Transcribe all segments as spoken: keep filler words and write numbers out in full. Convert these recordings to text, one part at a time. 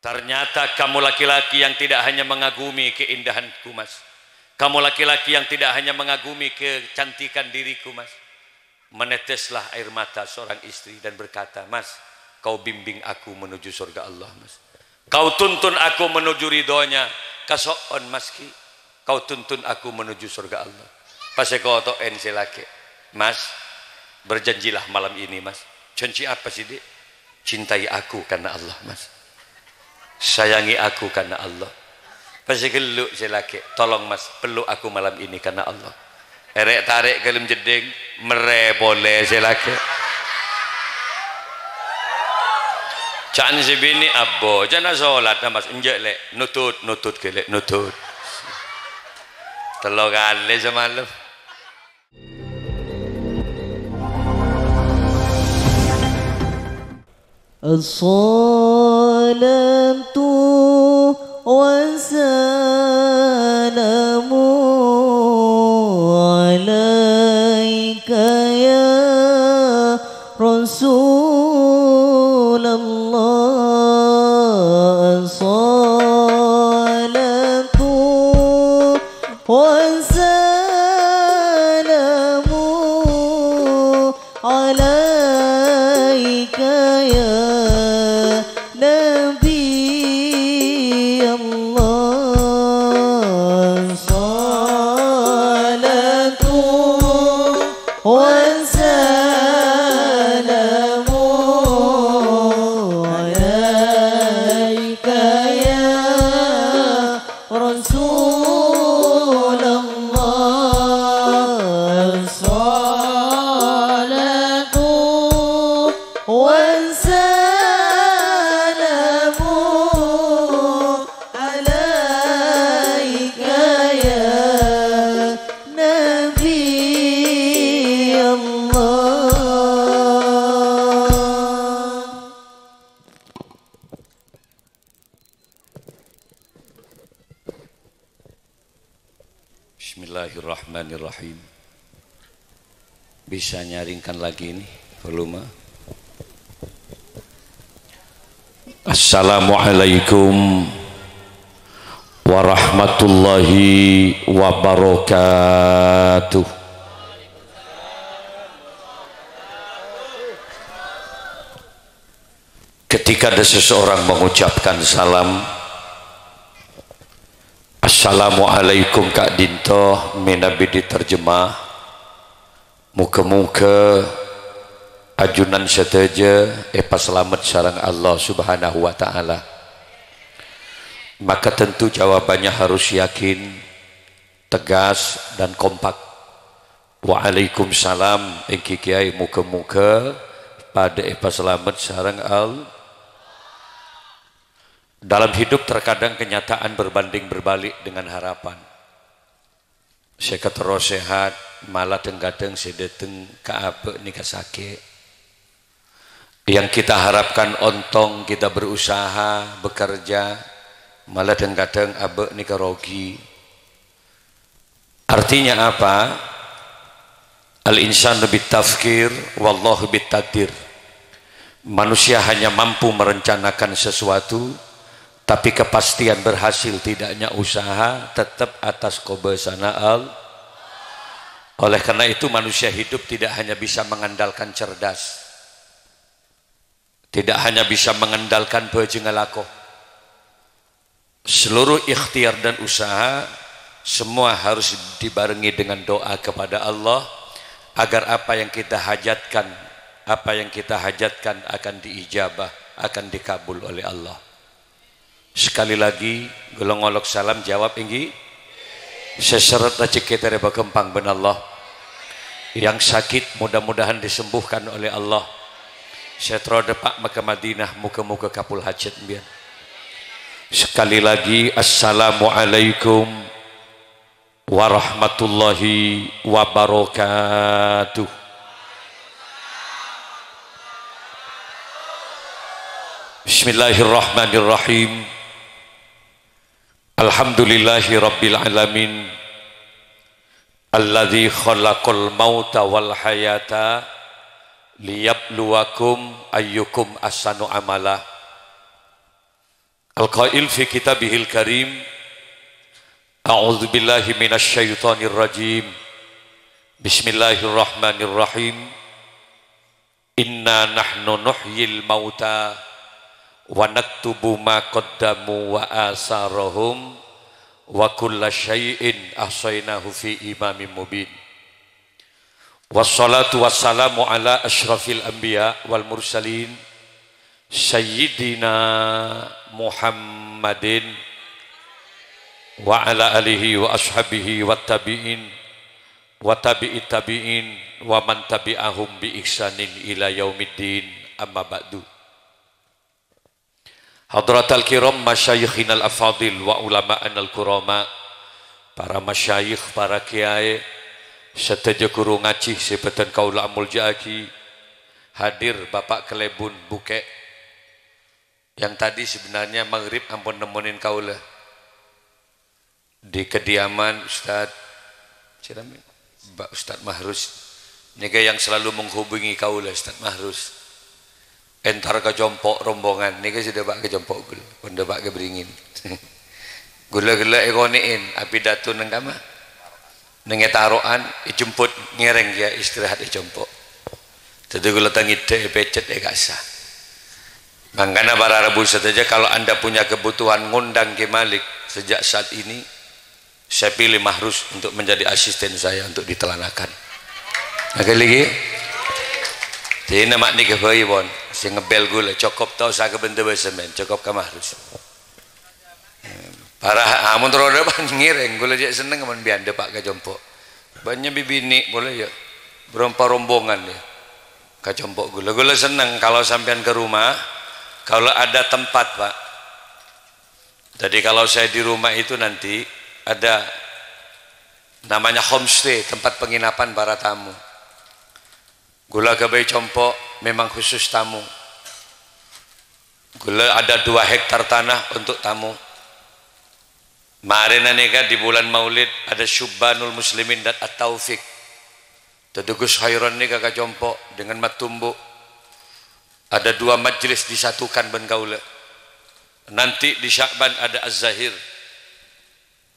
Ternyata kamu laki-laki yang tidak hanya mengagumi keindahanku, Mas. Kamu laki-laki yang tidak hanya mengagumi kecantikan diriku, Mas. Meneteslah air mata seorang istri dan berkata, "Mas, kau bimbing aku menuju surga Allah, Mas. Kau tuntun aku menuju ridhonya. Kaso'on, Mas, ki. Kau tuntun aku menuju surga Allah." Pas èkoto'en sè lakè', "Mas, berjanjilah malam ini, Mas." "Janji apa sih, Dik?" "Cintai aku karena Allah, Mas. Sayangi aku karena Allah." Pas èghellu' sè lakè', "Tolong, Mas, peluk aku malam ini karena Allah." Èrè'-tarè' ghâlem jeddhing, mèrrè polè sè lakè'. Ca'na sè binè', "Abbo, jhâ' na' solat, na, Mas." "Enjâ', Lè'." "Nutut, nutut, ghi, Lè', nutut." Tello kalè samalem. الصلاة والسلام عليك يا رسول الله. الصلاة والسلام عليك يا نبي الله. صلاة والسلام عليك يا رسول الله. الصلاة والسلام عليك يا نبي الله. Bismillahirrahmanirrahim. Bisa nyaringkan lagi ini volume. Assalamualaikum warahmatullahi wabarakatuh. Ketika ada seseorang mengucapkan salam, "Assalamualaikum, ka'dinto," mènabi diterjemah, "Moga-moga ajunan sadhâjâ èpasalamet sareng Allah Subhanahu wa Ta'ala." Maka tentu jawabannya harus yakin, tegas, dan kompak. "Waalaikumsalam, èngghi kèyaè, moga-moga padâ èpasalamet sareng Allah." Dalam hidup terkadang kenyataan berbanding berbalik dengan harapan. Sè katerro sehat, malah dhâng-kadhâng sè dâteng ka abâ' nèka sakè'. Yang kita harapkan ontong, kita berusaha, bekerja, malah dhâng-kadhâng abâ' nèka rogi. Artinya apa? Al-insanu bit-tafkir, wallahu bit-taqdir. Manusia hanya mampu merencanakan sesuatu, tapi kepastian berhasil tidaknya usaha tetap atas kobâsana Allah. Oleh karena itu, manusia hidup tidak hanya bisa mengandalkan cerdas, tidak hanya bisa mengandalkan bhâjângnga lako. Seluruh ikhtiar dan usaha, semua harus dibarengi dengan doa kepada Allah, agar apa yang kita hajatkan, apa yang kita hajatkan akan diijabah, akan dikabul oleh Allah. Sekali lagi, ghulâ ngolok salam, jawab èngghi. Sè sèrèt rajhekkè tarèma ghâmpang bân Allah. Yang sakit mudah-mudahan disembuhkan oleh Allah. Sè terro dâpa' maka Madinah, moga-moga kabul hajat mbiyan. Sekali lagi, assalamualaikum warahmatullahi wabarakatuh. Bismillahirrahmanirrahim. Alhamdulillahi rabbil alamin. Alladzi khalaqal mauta wal hayata liyabluwakum ayyukum ahsanu amala. Al-qail fi kitabihil karim, "A'udzubillahi minasyaitonirrajim. Bismillahirrahmanirrahim. Inna nahnu nuhyil mauta wa naktubu ma qaddamu wa asarahum wa kulla syai'in ahsainahu fi imamin mubin." Wassalatu wassalamu ala asyrafil anbiya wal mursalin, Sayyidina Muhammadin wa ala alihi wa ashabihi wa tabi'in wa tabi'it tabi'in wa man tabi'ahum bi ihsanin ila yaumiddin, amma ba'du. Hadratal kiram, masyayikhinal afadil wa ulama'anal kurama, para masyayikh, para kiai, sadhâjâ ghuru ngajhi sè bâdhân kaulâ amolja'aghi, hadir Bapak Kalèbun Bukè', yang tadi sebenarnya maghrib ampon nemmonin kaulâ di kediaman Ustadz, siapa namanya? Mbak Ustadz Mahrus. Nèka yang selalu menghubungi kaulâ, Ustadz Mahrus. Entar ka compo' rombongan, nèka sè dâpa' ka compo' ghulâ, pon dâpa' ka bringin. Ghulâ-ghulâ èkonè'è, apidato neng kama? Neng è taro'an, èjemput ngèrèng ya istirahat è compo'. Dhâddhi ghulâ tang ngèdhâ' èpècèt è ka'issa'. Mangkana para rabu sadhâjâ, kalau Anda punya kebutuhan ngundang Ki Malik sejak saat ini, saya pilih Mahrus untuk menjadi asisten saya untuk ditelanakan. Oke lagi. Jadi nama ni kebayi pon, sing ngebel ghulâ, cokop tao saya kebentuk sampeyan, cokop ka Mahrus. Para amun terus dâpa' ngèrèng, ghulâ cè' senneng amun biyan dâpa' ka compo'. Bânnya' bibini' polè ya, berompa rombongan ya. Ka compo' ghulâ. Ghulâ senneng kalau sampeyan ke rumah, kalau ada tempat, Pak. Jadi kalau saya di rumah itu nanti ada namanya homestay, tempat penginapan para tamu. Ghulâ ghâbây compo' memang khusus tamu. Ghulâ ada dua hektar tanah untuk tamu. Marèna nèka di bulan Maulid ada Syubbanul Muslimin dan At-Taufik. Dhâddhi Gus Khairon nèka ka compo' dengan Mat Tumbu. Ada dua majelis disatukan bân kaulâ. Nanti di Sya'ban ada Az-Zahir.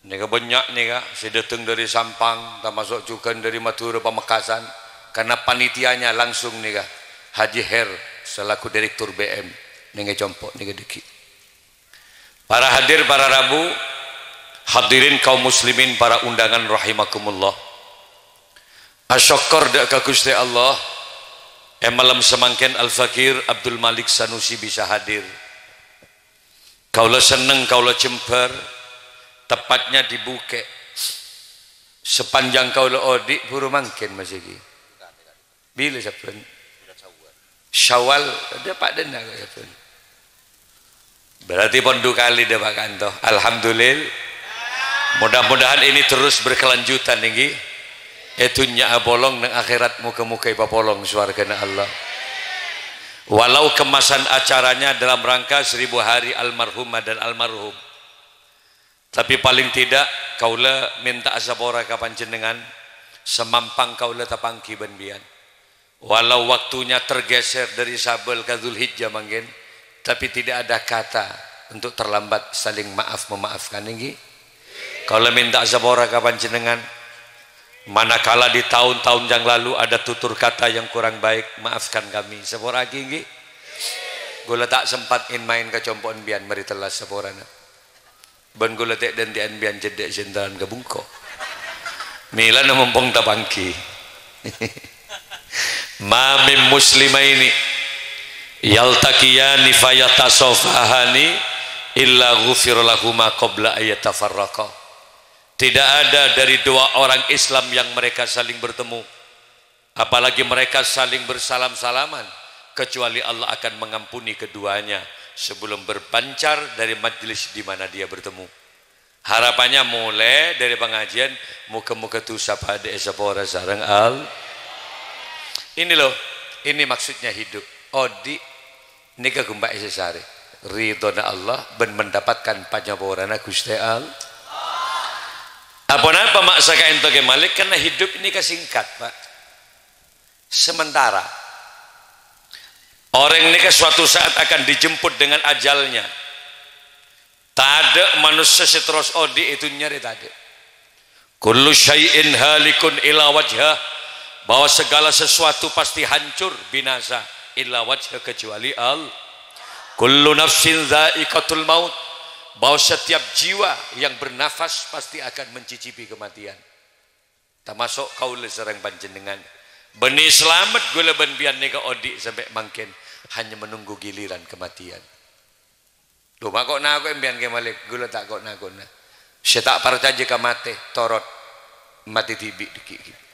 Nèka bânnya' nèka sè dâteng dâri Sampang, tamaso' jhughân dâri Madhurâ Pamekasan, karna panitianya langsung nèka Haji Her selaku direktur B M nèng è compo' nèka dhâggi'. Para hadir, para rabu, hadirin kaum muslimin, para undangan rahimakumullah. Asokkor dâ' ka Ghustè Allah, è malem samangkèn Al-Fakir Abdul Malik Sanusi bisa hadir. Kaulâ senneng, kaulâ jembhâr, tepatnya di Bukè'. Sapanjhâng kaulâ odi' buru mangkèn masèghi. Bilâ sabbhân? Syawal, dâpa' dâna kok sabbhân. Berarti pon du kali dâpa' kanto. Alhamdulillah. Mudah-mudahan ini terus berkelanjutan, ènggi. È dhunnya apolong, neng akhèrat moghâ-moghâ èpapolong sowarghâna Allah. Walau kemasan acaranya dalam rangka seribu hari almarhumah dan almarhum, tapi paling tidak kaulâ mènta'a sapora ka panjhennengngan, samampang kaulâ tapangghi bân biyan. Walau waktunya tergeser dari Sya'ban ka Dzulhijjah mangkèn, tapi tidak ada kata untuk terlambat saling maaf memaafkan, ènggi. Kaulâ mènta'a sapora ka panjhennengngan. Manakala di tahun-tahun yang lalu ada tutur kata yang kurang baik, maafkan kami. Sapora'aghi, ènggi. Ghulâ ta' sempat in-main ka compo'na biyan, marè tellas saporana. Bân ghulâ tè'-dântè'an biyan cèddhâ' sèntalan ka bungko. Mèlana mompong tapangghi. Ma min muslimaini yaltaqiyani fayatasafahani illa ghufira lahuma qabla an yatafarraqa. Tidak ada dari dua orang Islam yang mereka saling bertemu, apalagi mereka saling bersalam-salaman, kecuali Allah akan mengampuni keduanya sebelum berpencar dari majlis di mana dia bertemu. Harapannya mulai dari pengajian, moga-moga dosa padâ èsapora sareng Allah. Ini loh, ini maksudnya hidup. Odi' nèka ghâmpa'è sè sarè. Ridhona Allah bân mendapatkan panyaporana Ghustè Allah. Apa-napa ma' sakaènto Kè Malik, karena hidup ini kan singkat, Pak. Sementara. Orèng nèka suatu saat akan dijemput dengan ajalnya. Tadâ' manossa sè terros odi' è dhunnya rè, tadâ'. "Kullu syai'in halikun illa wajhah," bahwa segala sesuatu pasti hancur, binasa, "illa wajhah," kecuali Allah. "Kullu nafsin dza'iqatul maut," bahwa setiap jiwa yang bernafas pasti akan mencicipi kematian. Tamaso' kaulâ sareng panjhennengngan. Bânnè salamet ghulâ bân panjhennengngan nèka odi' sampè' mangkèn, hanya menunggu giliran kematian. Lho, ma' kok nako'è panjhennengngan kè Malik? Ghulâ ta' kok-nako'na. Sè ta' parcajâ ka matè, torot. Matè dhibi' dhâggi'.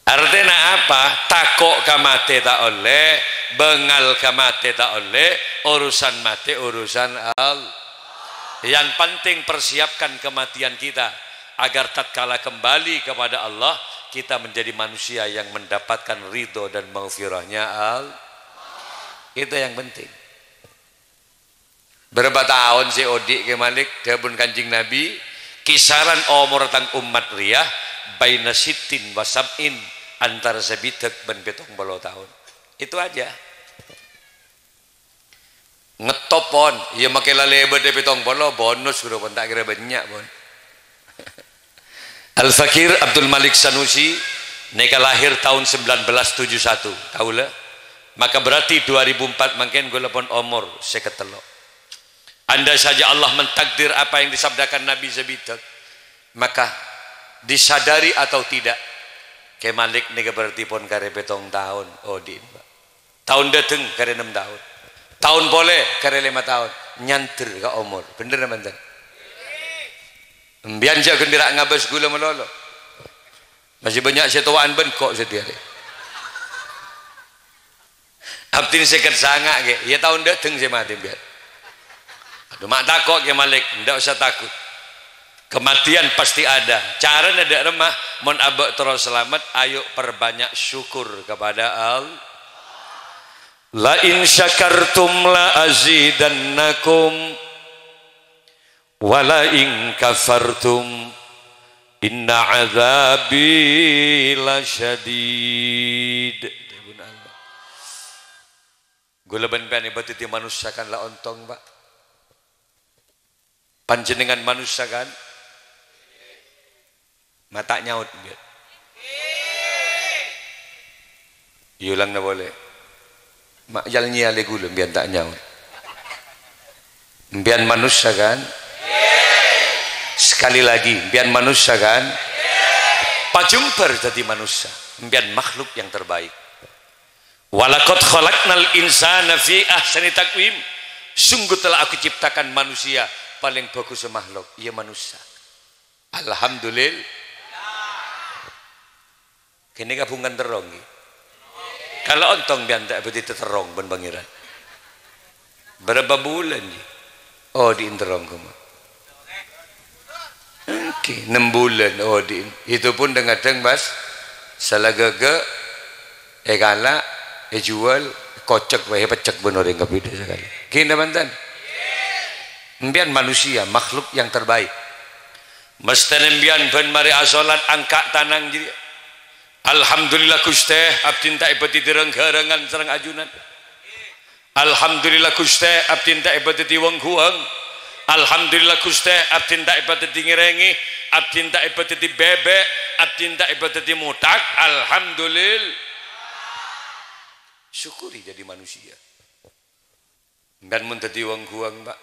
Artèna apa? Tako' ka matè ta' ollè, bângal ka matè ta' ollè, urusan matè urusan Allah. Yang penting persiapkan kematian kita, agar tatkala kembali kepada Allah, kita menjadi manusia yang mendapatkan ridho dan maghfirahnya Allah. Itu yang penting. Bârâmpa taon sè odi' kè Malik? Dhâbuna Kanjeng Nabi, "Kisaran omorra tang ommat rèya baina sittin wa sab'in," antara sabidhâk bân pètong polo taon. Itu aja. Ngetop, pon. Iyâ, makè la lèbât è pètong polo, bonus, ghuru, pon, ta' kèra bânnya', pon. Al-Fakir Abdul Malik Sanusi nèka lahir taon sembilan belas tujuh satu, kaulâ. Maka berarti dua ribu empat mangkèn ghulâ pon omor sèket tello'. Andai saja Allah mentakdir apa yang disabdakan Nabi sabidhâk, maka disadari atau tidak, Kè Malik nèka berarti pon karè pètong taon odi'na, Pak. Taon dâteng karè nem taon. Taon polè karè lèma taon. Nyandher ka omor. Bhender napa bhunten? Empèyan jhâ' ghun pèra' ngabâs ghulâ malolo. Masih bânnya' sè towa'an bân ko' satèya rè. Abdhina sèket sanga' kè, iyâ taon dâteng sè matè empèyan. Adhu, ma' tako' Kè Malik, ndak usah takut. Kematian pasti ada. Carana dâ' remma, mon abâ' terro salamet, ayo perbanyak syukur kepada Allah. "La in syakartum la azidannakum, wa la in kafartum, inna adzabi lasyadid." Ghulâ bân panjhennengngan èbâdâddhi manossa kan la ontong, Pak. Panjhennengngan manossa kan? Ma' ta' nyaot, empèyan. Èolangana polè. Ma' yal-nyèyalè ghulâ, empèyan ta' nyaot. Empèyan manossa kan? Sekali lagi, empèyan manossa kan? Pajhumbhâr dâddhi manossa. Empèyan makhluk yang terbaik. "Walaqad khalaqnal insana fi ahsani taqwim." Sungguh telah Aku ciptakan manusia paling bagus makhluk, iyâ manossa. Alhamdulillah. Kènè' kabhungan terrong, ghi. Kalau ontong empèyan ta' èbâdâddhi terrong bân Pangèran. Bârâmpa bulân, ghi? Odi'na terrong, koma. Èngghi, nem bulân odi'na. Itu pun dhâng-kadhâng, Mas, sala ghâghâ, èkala', èjhuwâl, kocek bhâi, èpeccek bân orèng kabbhi sakalè. Ghi napa bhunten? Empèyan manusia, makhluk yang terbaik. Masthèna empèyan bân marè asolat angka' tanang jârèya. "Alhamdulillah, Ghustè, abdhina ta' èbâdâddhi rang-ghârângan sareng ajunan. Alhamdulillah, Ghustè, abdhina ta' èbâdâddhi wâng-ghuwâng. Alhamdulillah, Ghustè, abdhina ta' èbâdâddhi ngèrèngè. Abdhina ta' èbâdâddhi bèbèk. Abdhina ta' èbâdâddhi mothak. Alhamdulillah." Syukuri jadi manusia. Empèyan mon dâddhi wâng-ghuwâng, Pak,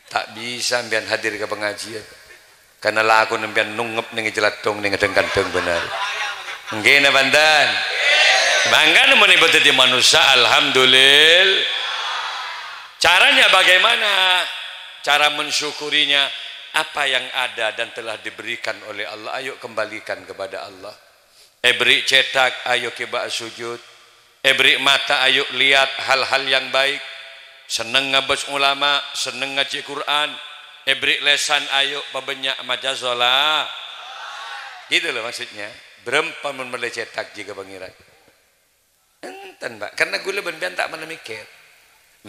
ta' bisa empèyan hadir ka pangajiân. Karna lakona empèyan nongngep neng è calathong, neng è dhâng-kandhâng bân arè. Èngghi napa bhunten? Mangkana mon èbâdâddhi manossa, alhamdulillah. Caranya bagaimana? Cara mensyukurinya, apa yang ada dan telah diberikan oleh Allah, ayo kembalikan kepada Allah. Èbherri' cèthak, ayo kèbâ sujud. Èbherri' mata, ayo lihat hal-hal yang baik. Senneng ngabâs ulama, senneng ngajhi Qur'an. Èbherri' lèsan, ayo pabânnya' maca sholat. Gitu loh maksudnya. Bârâmpa mon mellè cèthak jiyâ ka Pangèran? Enten, Pak. Karena ghulâ bân panjhennengngan ta' pernah mikir.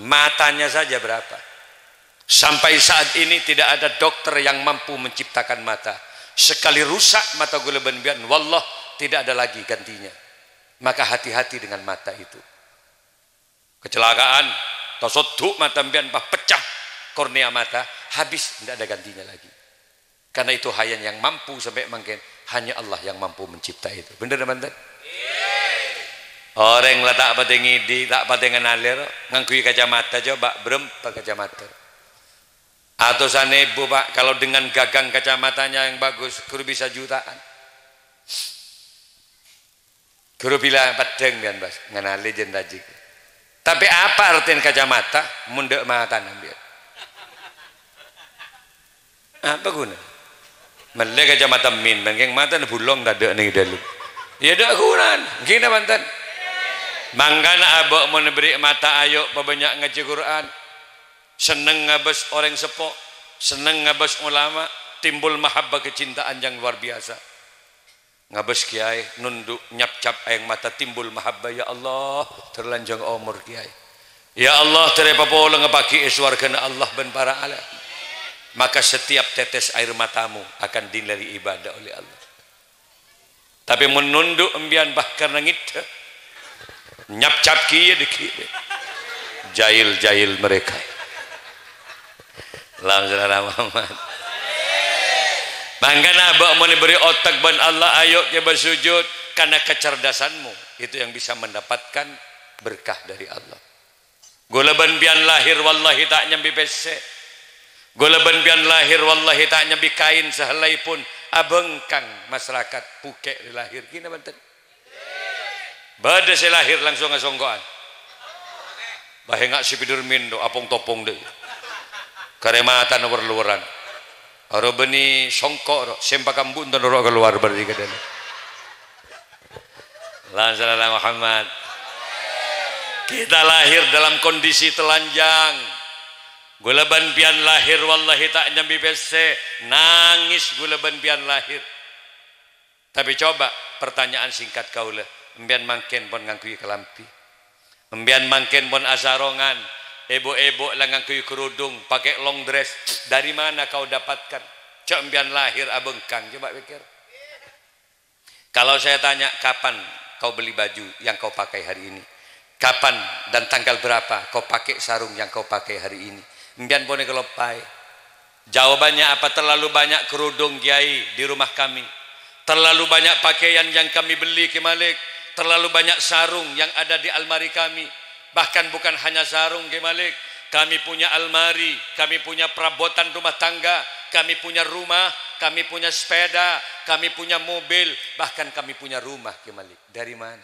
Matanya saja berapa? Sampai saat ini tidak ada dokter yang mampu menciptakan mata. Sekali rusak mata ghulâ bân panjhennengngan, wallah, tidak ada lagi gantinya. Maka hati-hati dengan mata itu. Kecelakaan, tasoddu' mata sampèyan, pas pecah kornea mata, habis, tidak ada gantinya lagi. Karena itu hanya yang mampu sampai mangkèn, hanya Allah yang mampu mencipta itu. Bener napa enten? Orèng la ta' patè ngèdhing, ta' patè nganalè, ro, ngangghuy kacamata, coba, bârâmpa kacamata. Atosan èbu, Pak, kalau dengan gagang kacamatanya yang bagus, ghuru bisa jutaan. Ghuru bilang, "Peddhâng, sampèyan, Bas, nganalè jân rajik." Tapè apa artèna kacamata, mon dâ' matana, sampèyan? Apa ghuna? Mellè kacamata min, mangkèn matana bulong tadâ' neng è dâlem. Ya, dâ' ghunana, ghi napa enten? Mangkana abâ' mon èberri' mata, ayo pabânnya' ngajhi Qur'an. Senneng ngabâs orèng seppo, senneng ngabâs ulama, timbul mahabbah kecintaan yang luar biasa. Ngabâs kèyaè, nondhu', nyapcap aèng mata, timbul mahabbah, "Ya Allah, terlanjang omor kèyaè. Ya Allah, terrè papolong paghi' è sowarghâna Allah bân para ala." Maka setiap tetes air matamu akan dinilai ibadah oleh Allah. Tapè mon nondhu' sampèyan, bah, karena ngèdhâ, nyapcap kèya dâgghi'. Jahil-jahil mereka. Allahumma shalli ala Muhammad. Mangkana abâ' mon èberri' otek bân Allah, ayo kèya bâ sujud, karena kecerdasanmu itu yang bisa mendapatkan berkah dari Allah. Ghulâ bân sampèyan lahèr, wallahi ta' nyambi pèssè. Ghulâ bân sampèyan lahèr, wallahi ta' nyambi kaèn sahellaèpon, abhângkang masyarakat Phuket rè lahèr. Ghi napa enten? Bâdâ sè lahèr langsung asongko'an. Bâ, enga' Spiderman, ro, apong-topong dâ'. Karè matana wèr-lowèran. Aro bânnè songko', ro, sèmpakam bunten, ro, kalowar bâri' ka dâlem. Allahumma shalli ala Muhammad. Kita lahir dalam kondisi telanjang. Ghulâ bân sampèyan lahèr, wallahi ta' nyambi pèssè. Nangès ghulâ bân sampèyan lahèr. Tapè coba, pertanyaan singkat kaulâ, sampèyan mangkèn pon ngangghuy kalambhi? Sampèyan mangkèn pon asarongan? Èbhu-èbhu la ngangghuy kerudung, pakai long dress. Dari mana kau dapatkan? Jhâ' sampèyan lahèr abhângkang, coba pikir. Kalau saya tanya, "Kapan kau beli baju yang kau pakai hari ini? Kapan dan tanggal berapa kau pakai sarung yang kau pakai hari ini?" Sampèyan pon èkaloppaè. Jawabannya apa? "Terlalu banyak kerudung, Kiai, di rumah kami. Terlalu banyak pakaian yang kami beli, Ki Malik. Terlalu banyak sarung yang ada di almari kami. Bahkan bukan hanya sarung, Ki Malik. Kami punya almari, kami punya perabotan rumah tangga, kami punya rumah, kami punya sepeda, kami punya mobil, bahkan kami punya rumah, Ki Malik." Dari mana?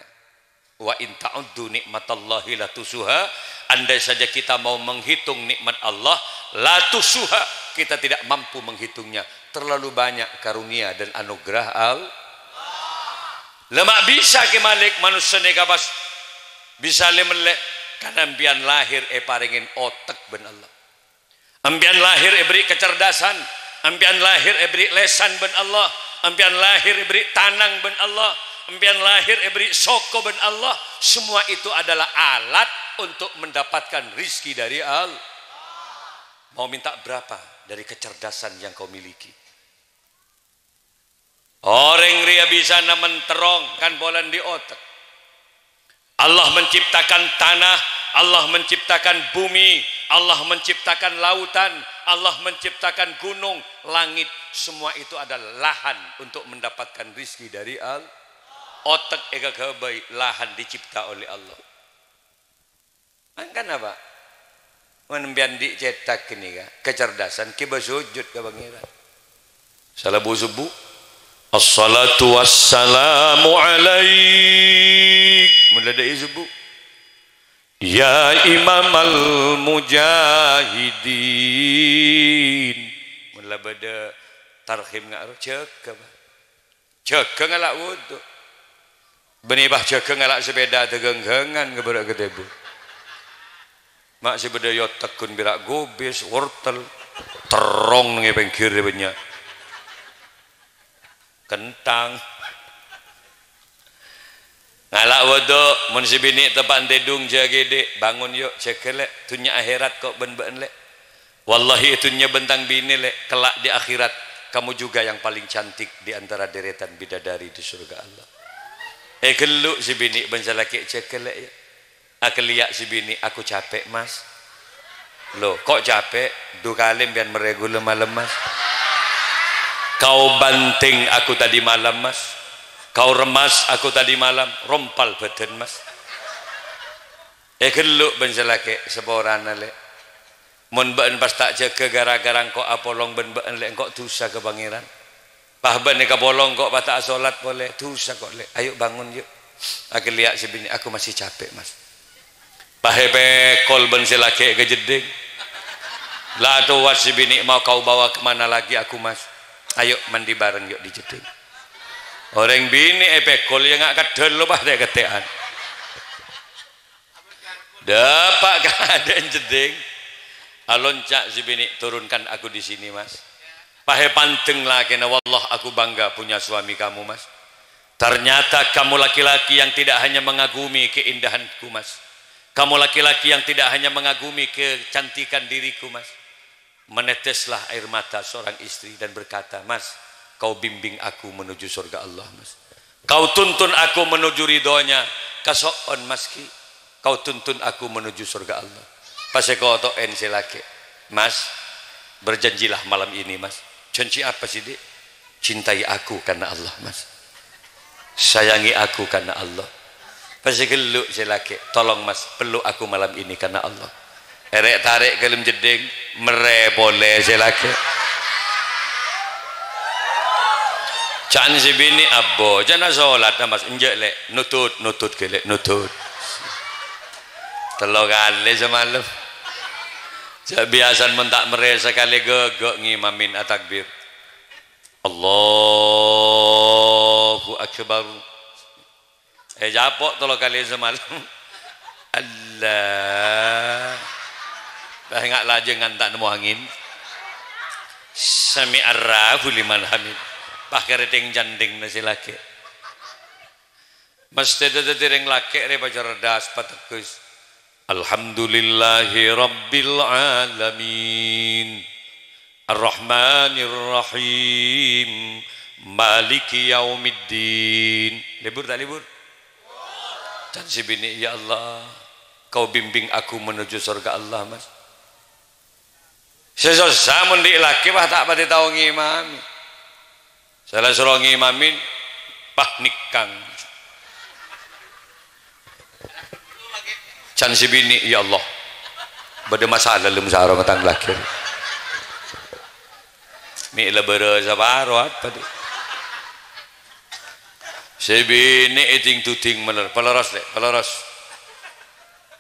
"Wa in ta'uddu nikmatallahi la tuhsuha." Andai saja kita mau menghitung nikmat Allah, la tuhsuha, kita tidak mampu menghitungnya. Terlalu banyak karunia dan anugerah Allah. La ma' bisa, Ki Malik, manossa nèka pas bisa lè-mellè, karena sampèyan lahèr èparèngè otek bân Allah. Sampèyan lahèr èberri' kecerdasan, sampèyan lahèr èberri' lèsan bân Allah, sampèyan lahèr èberri' tanang bân Allah, sampèyan lahèr èberri' soko bân Allah. Semua itu adalah alat untuk mendapatkan rizki dari Allah. Mau minta berapa dari kecerdasan yang kau miliki? Orèng rèya bisana menterrong kan polana andi' otek. Allah menciptakan tanah, Allah menciptakan bumi, Allah menciptakan lautan, Allah menciptakan gunung, langit, semua itu adalah lahan untuk mendapatkan rizki dari Allah. Otek èkaghâbây, lahan dicipta oleh Allah. Mangkana, Pak, mon sampèyan andi' cètak ghânèka, kecerdasan, kèbâ sujud ka Pangèran. Salabu subuh, "Assalatu wassalamu alaik." Mon la dâ' iyâ subuh, "Ya imamal mujahidin." Mon la bâdâ tarhim nga' ro, jâgâ, Pak. Jâgâ ngala' wudu. Bânnè pas jâgâ ngala' sepèda dâgânggângan ka bârâ' ka tèbur. Ma' sè bâdâ yâ teggun pèra' gobis, wortel, terrong neng è pèngghirrâ bânnya'. Kenthang. Ngala' wudu, mon sè binè' teppa' tèdung jâgâ dhi', bangun yo, jâgâ, Lè', dhunnya akhèrat ko' bân bâ'na, Lè'. Wallahi, è dhunnya bân tang binè, Lè', kelak di akhirat, kamu juga yang paling cantik di antara deretan bidadari di surga Allah. Èghâllu sè binè' bân sè lakè', jâgâ, Lè', ya. Aghelliyâ' sè binè', "Aku capek, Mas." "Lo, kok capek? Du kalè empèyan merrè ghulâ malem, Mas." "Kau banting aku tadi malam, Mas. Kau remas aku tadi malam, rompal bâdân, Mas." Èghellâ' bân sè lakè', "Saporana, Lè'. Mon bâ'na pas ta' jâgâ gara-gara engko' apolong bân bâ'na, Lè', engko' dhusa ka Pangèran. Pas bâ'na èkapolong engko' pas ta' asolat polè, dhusa ko', Lè'. Ayo bangun, yu'." Aghelliyâ' sè binè', "Aku masih capek, Mas." Pas èpèkol bân sè lakè' ka jeddhing. "La towa sè binè' mau kau bawa ke mana lagi aku, Mas? Ayo mandi bareng, yu', di jeddhing." Orèng binè' èpèkol, iyâ nga' keddhâl lo, pas tè'-kettè'an. Dâpa' ka adâ'na jeddhing. Alonca' sè binè', "Turunkan aku di sini, Mas." Pas èpandeng lakèna, "Wallah, aku bangga punya suami kamu, Mas. Ternyata kamu laki-laki yang tidak hanya mengagumi keindahanku, Mas. Kamu laki-laki yang tidak hanya mengagumi kecantikan diriku, Mas." Meneteslah air mata seorang istri dan berkata, "Mas, kau bimbing aku menuju surga Allah, Mas. Kau tuntun aku menuju ridhonya, kaso'on, Mas, ghi. Kau tuntun aku menuju surga Allah." Pas èkoto'è sè lakè', "Mas, berjanjilah malam ini, Mas." "Janji apa sih, Dik?" "Cintai aku karena Allah, Mas. Sayangi aku karena Allah." Pas èghellâ' sè lakè', "Tolong, Mas, peluk aku malam ini karena Allah." Èrè'-tarè' ka dâlem jeddhing, merrè polè sè lakè'. Ca'na sè binè', "Abbo, jhâ' na solat, Mas." "Enjâ', Lè'. Nutut, nutut, ghi, Lè', nutut." Tello kalè samalem. Jhâ' biyasana mon ta' merrè sakalè ghâghâ' ngimamin atakbir. "Allahu Akbar." Eh, ècapo' tello kalè samalem. Allah. Pas nga' lajângan ta' nemmo angèn. "Sami'allahu liman hamid." Pas karètèng candhing na sè lakè'. Mesthè dhâddhi rèng lakè' rè pacerdas, pateggâs. "Alhamdulillahi rabbil alamin. Arrahmanirrahim. Maliki yaumiddin." Lebur ta' lebur? Ca'na sè binè', "Ya Allah, kau bimbing aku menuju surga Allah, Mas." Sè sossa mon dhi' lakè', wah, ta' patè tao ngimami. Sala soro ngimamin, pas nèkang. Ca'na sè binè', "Ya Allah, bâdâ masalah lem sarong tang lakè'. Mè' la bârâ saparo apa, Dik?" Sè binè' èding-duding malèr, "Paleros, Lè', paleros."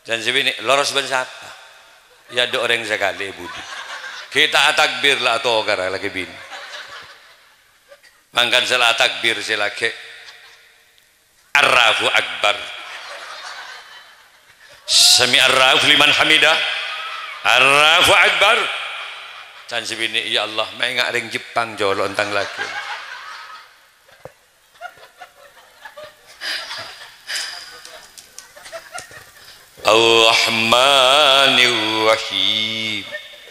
Ca'na sè binè', "Loros bân sapa?" "Ya, adâ' orèng sakalè è budi." Ghi' ta' atakbir la atokara lakè binè'. Mangkana sala atakbir sè lakè', "Allahu Akbar. Sami'allahu liman hamidah. Allahu Akbar." Ca'na sè binè', "Ya Allah, ma' enga' rèng Jepang colo'na tang lakè'." Ar-Rahmanir Rahim.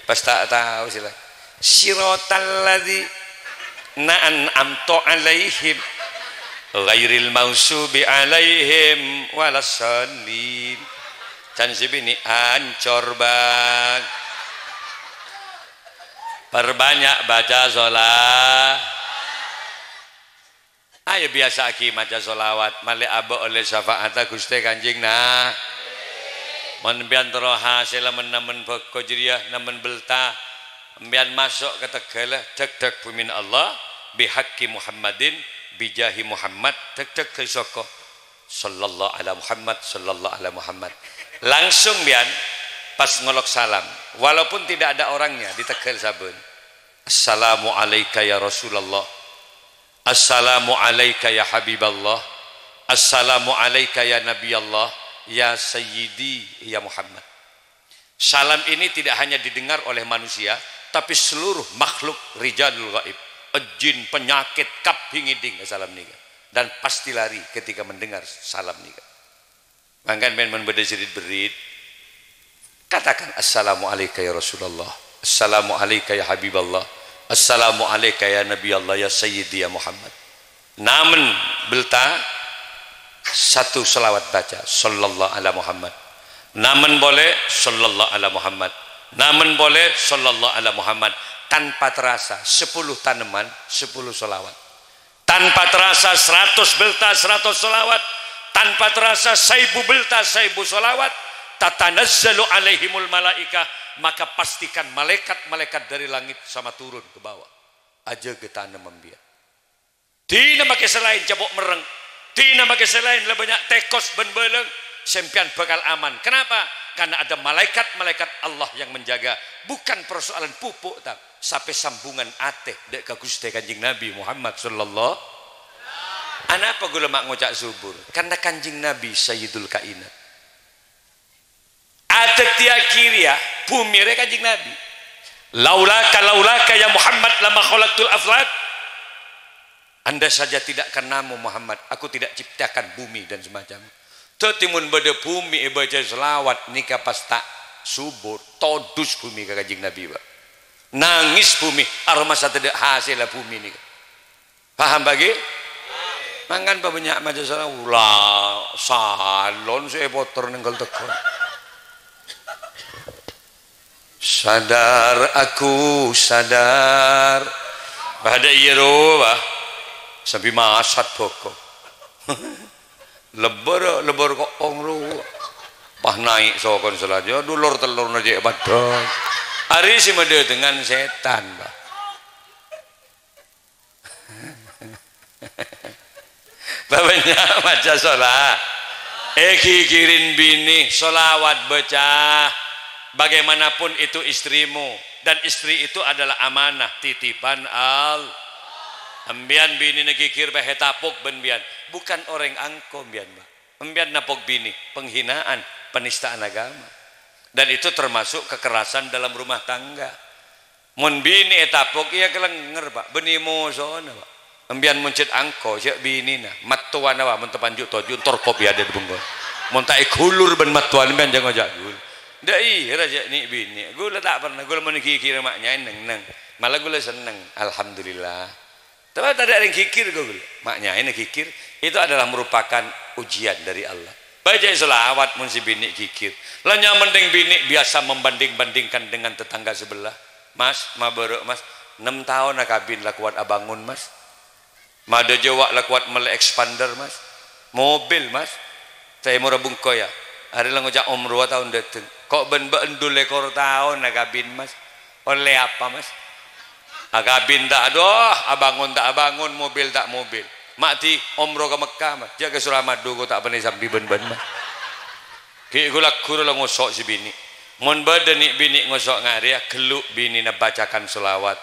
Pas ta' tao sila. Siratal ladzina an'amta 'alaihim ghairil maghdubi 'alaihim waladdallin. Ca'na sè binè', "Ancor, Bang. Perbanyak baca sholat." Ayo biyasa'aghi maca sholawat, malè abâ' ollè syafa'atta Ghustè Kanjeng Na-, Mon empèyan terro hasèlla men-, nemmen bhâko jârèya, nemmen belta, empèyan maso' ka tegghâlla, dhâk-dhâk bhumina Allah, "Bihaqqi Muhammadin, bijahi Muhammad," dhâk-dhâk ghâ' soko. "Sallallahu ala Muhammad, sallallahu ala Muhammad." Langsung empèyan pas ngolok salam, walaupun tidak ada orangnya di tegghâl sabbhân. "Assalamu alaika ya Rasulullah. Assalamu alaika ya Habiballah. Assalamu alaika ya Nabiallah. Ya Sayyidi ya Muhammad." Salam ini tidak hanya didengar oleh manusia, tapi seluruh makhluk rijalul ghaib. Jin, penyakit, kabbhi ngèdhing salam nèka. Dan pasti lari ketika mendengar salam nèka. Mangkana men, men bâdâ sè rit-berrit, katakan, "Assalamu alaika ya Rasulullah. Assalamu alaika ya Habiballah. Assalamu alaika ya Nabi Allah, ya Sayyidi ya Muhammad." Nemmen belta, satu selawat baca, "Sallallahu ala Muhammad." Namen polè, "Sallallahu ala Muhammad." Namen polè, "Sallallahu ala Muhammad." Tanpa terasa, sepuluh tanaman, sepuluh sholawat. Tanpa terasa, seratus belta, seratus sholawat. Tanpa terasa, saibu belta, saibu sholawat. "Tatanazzalu alaihimul malaikah." Maka pastikan malaikat-malaikat dari langit sama turun ke bawah. Ajâgâ tanaman biya'. Dina makè sè laèn capo' merreng. Dina makè sè laèn la bânnya' tèkos bân bâlâng. Sampèyan bhâkal aman. Kenapa? Karena ada malaikat-malaikat Allah yang menjaga. Bukan persoalan pupuk, ta'. Sapè sambungan atè dâ' ka Ghustè Kanjeng Nabi Muhammad sallallahu. Anapa ghulâ ma' ngoca' subur? Karena Kanjeng Nabi Sayyidul Kainat. Adhâddhiyâghi rèya bhumè rè Kanjeng Nabi. "Laulaka, laulaka ya Muhammad lama khalaqtul aflak." Andai saja tidak karenamu, Muhammad, aku tidak ciptakan bumi dan semacamnya. Dhâddhi mon bâdâ bumi èbâca sholawat nèka pas ta' subur, todus bumi ka Kanjeng Nabi, Pak. Nangès bumi, aromasa tadâ' hasèlla bumi nèka. Paham, Pak, ghi? Mangkana bânnya' maca sholawat, la salon sè èpoter nèngghâl tegghâ. Sadar aku sadar. Bâdâ iyâ rowa. Sambi masat bhâko. Lebbâr, lebbâr ko' ong rowa. Pas naè' sokon salanjhâ, dulor tellorna cè' padâ. Arèya sè madâtengngaghi sètan, Pak. Bânnya' maca sholawat. Èghighiri binè, sholawat bâca. Bagaimanapun itu istrimu, dan istri itu adalah amanah, titipan Allah. Sampèyan binèna ghighir bâ ètapok bân sampèyan. Bukan orèng angko sampèyan, Pak. Sampèyan napok binè, penghinaan, penistaan agama. Dan itu termasuk kekerasan dalam rumah tangga. Mon binè ètapok, iyâ kalènger, Pak. Bânnè mosona, Pak. Sampèyan mon cè' angko, cè' binèna. Mattowana, Pak, mon tapanju' toju', torkop iyâ adâ' bengko. Mon ta' èghulur bân mattowana, sampèyan jhâ' ngoca' ghul. Dâ' iyâ, ra cè' nè' binè. Ghulâ ta' pernah, ghulâ mon ghighir ma' nya'è neng-neng. Malah ghulâ senneng. Alhamdulillah. Tapè tadâ' rèng ghighir, ghulâ. Ma' nya'èna ghighir, itu adalah merupakan ujian dari Allah. Bâca sholawat mon sè binè ghighir. La nyamendhing binè biasa membanding-bandingkan dengan tetangga sebelah. "Mas, mabârâ', Mas. Ennem taon akabin la kowat abângon, Mas. Madâ jâwâ' la kowat mellè expander, Mas. Mobil, Mas. Tèmorra bengko, yâ. Arèya la ngoca' omrowa taon dâteng. Ko' bân bâ'na du lèkor taon akabin, Mas. Ollè apa, Mas? Akabin ta' adhu, abângon ta' abângon, mobil ta' mobil. Ma' dhi omro ka Mekkah, Mas. Jhâ' ka Suramadu ko' ta' pernah sambi bân-bân, Mas." Ghi' ghulâ ghuru la ngoso' sè binè. Mon bâdâ nè' binè ngoso' ngarèya, ghellu' binèna bâcakan sholawat.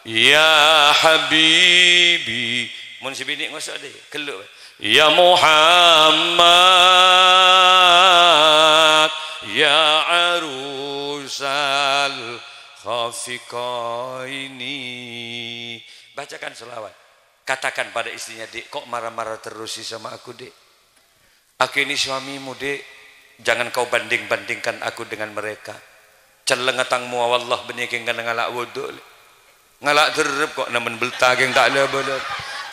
"Ya Habibi." Mon sè binè ngoso' dâ', ghellu'. "Ya Muhammad, ya arusal khafiqaini." Bâcakan sholawat. Katakan pada istrinya, "Dek, kok marah-marah terus sih sama aku, Dek? Aku ini suamimu, Dek. Jangan kau banding-bandingkan aku dengan mereka. Celleng atangmu, wallah, bânnè kèng kèna ngala' wudhu, Lè'. Ngala' dherrep kok, namen belta kèng ta' la-bâlâ.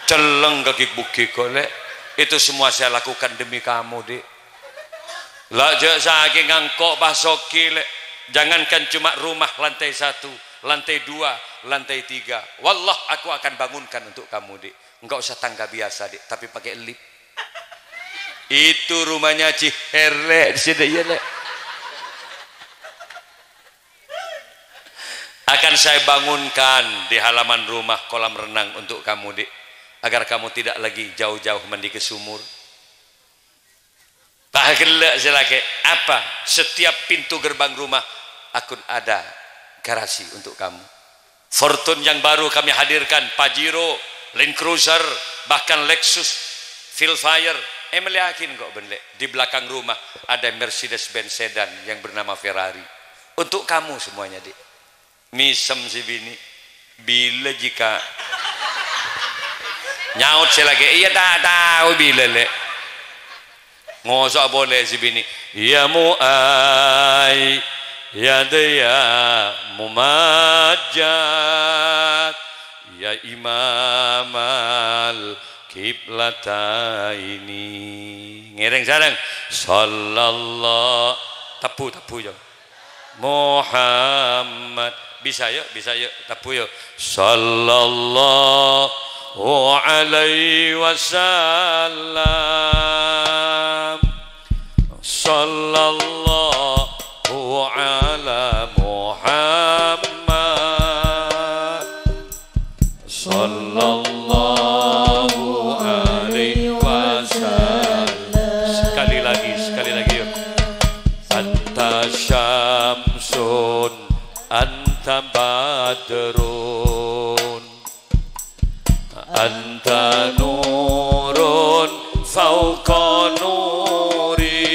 Celleng ka ghi'-bughi' kok, Lè'. Itu semua saya lakukan demi kamu, Dek. La jhâ' sakèng angko' pas soghi, Lè'. Jangankan cuma rumah lantai satu, lantai dua, lantai tiga. Wallah, aku akan bangunkan untuk kamu, Dek. Enggak usah tangga biasa, Dek, tapi pakai lift." Itu rumahnya Ciher, Lè', di sini, ya, Lè'. "Akan saya bangunkan di halaman rumah kolam renang untuk kamu, Dek, agar kamu tidak lagi jauh-jauh mandi ke sumur." Pas ghellâ' sè lakè', "Apa? Setiap pintu gerbang rumah akan ada garasi untuk kamu. Fortuner yang baru kami hadirkan, Pajero, Land Cruiser, bahkan Lexus Vellfire. Èmellèyaghi engko' bân, Lè'. Di belakang rumah ada Mercedes-Benz sedan yang bernama Ferrari. Untuk kamu semuanya, Dek." Mèsem sè binè'. "Bilâ jhika?" Nyaot sè lakè', "Iyâ, ta' tao bilâ, Lè'." Ngoso' polè sè binè', "Ya Mu'ayyad, ya Mumajjad, ya Imamal Qiblataini." Ngèrèng sareng, "Sallallahu." Tabbhu, tabbhu, yâ. Muhammad. Bisa, yâ, bisa, yâ. Tabbhu, yâ. Sallallahu alaihi wasallam. Sallallahu ala Muhammad. Sallallahu alaihi wasallam. Sekali lagi, sekali lagi, yuk. Anta syamsun, anta badrun, anta nurun fauqa nuri.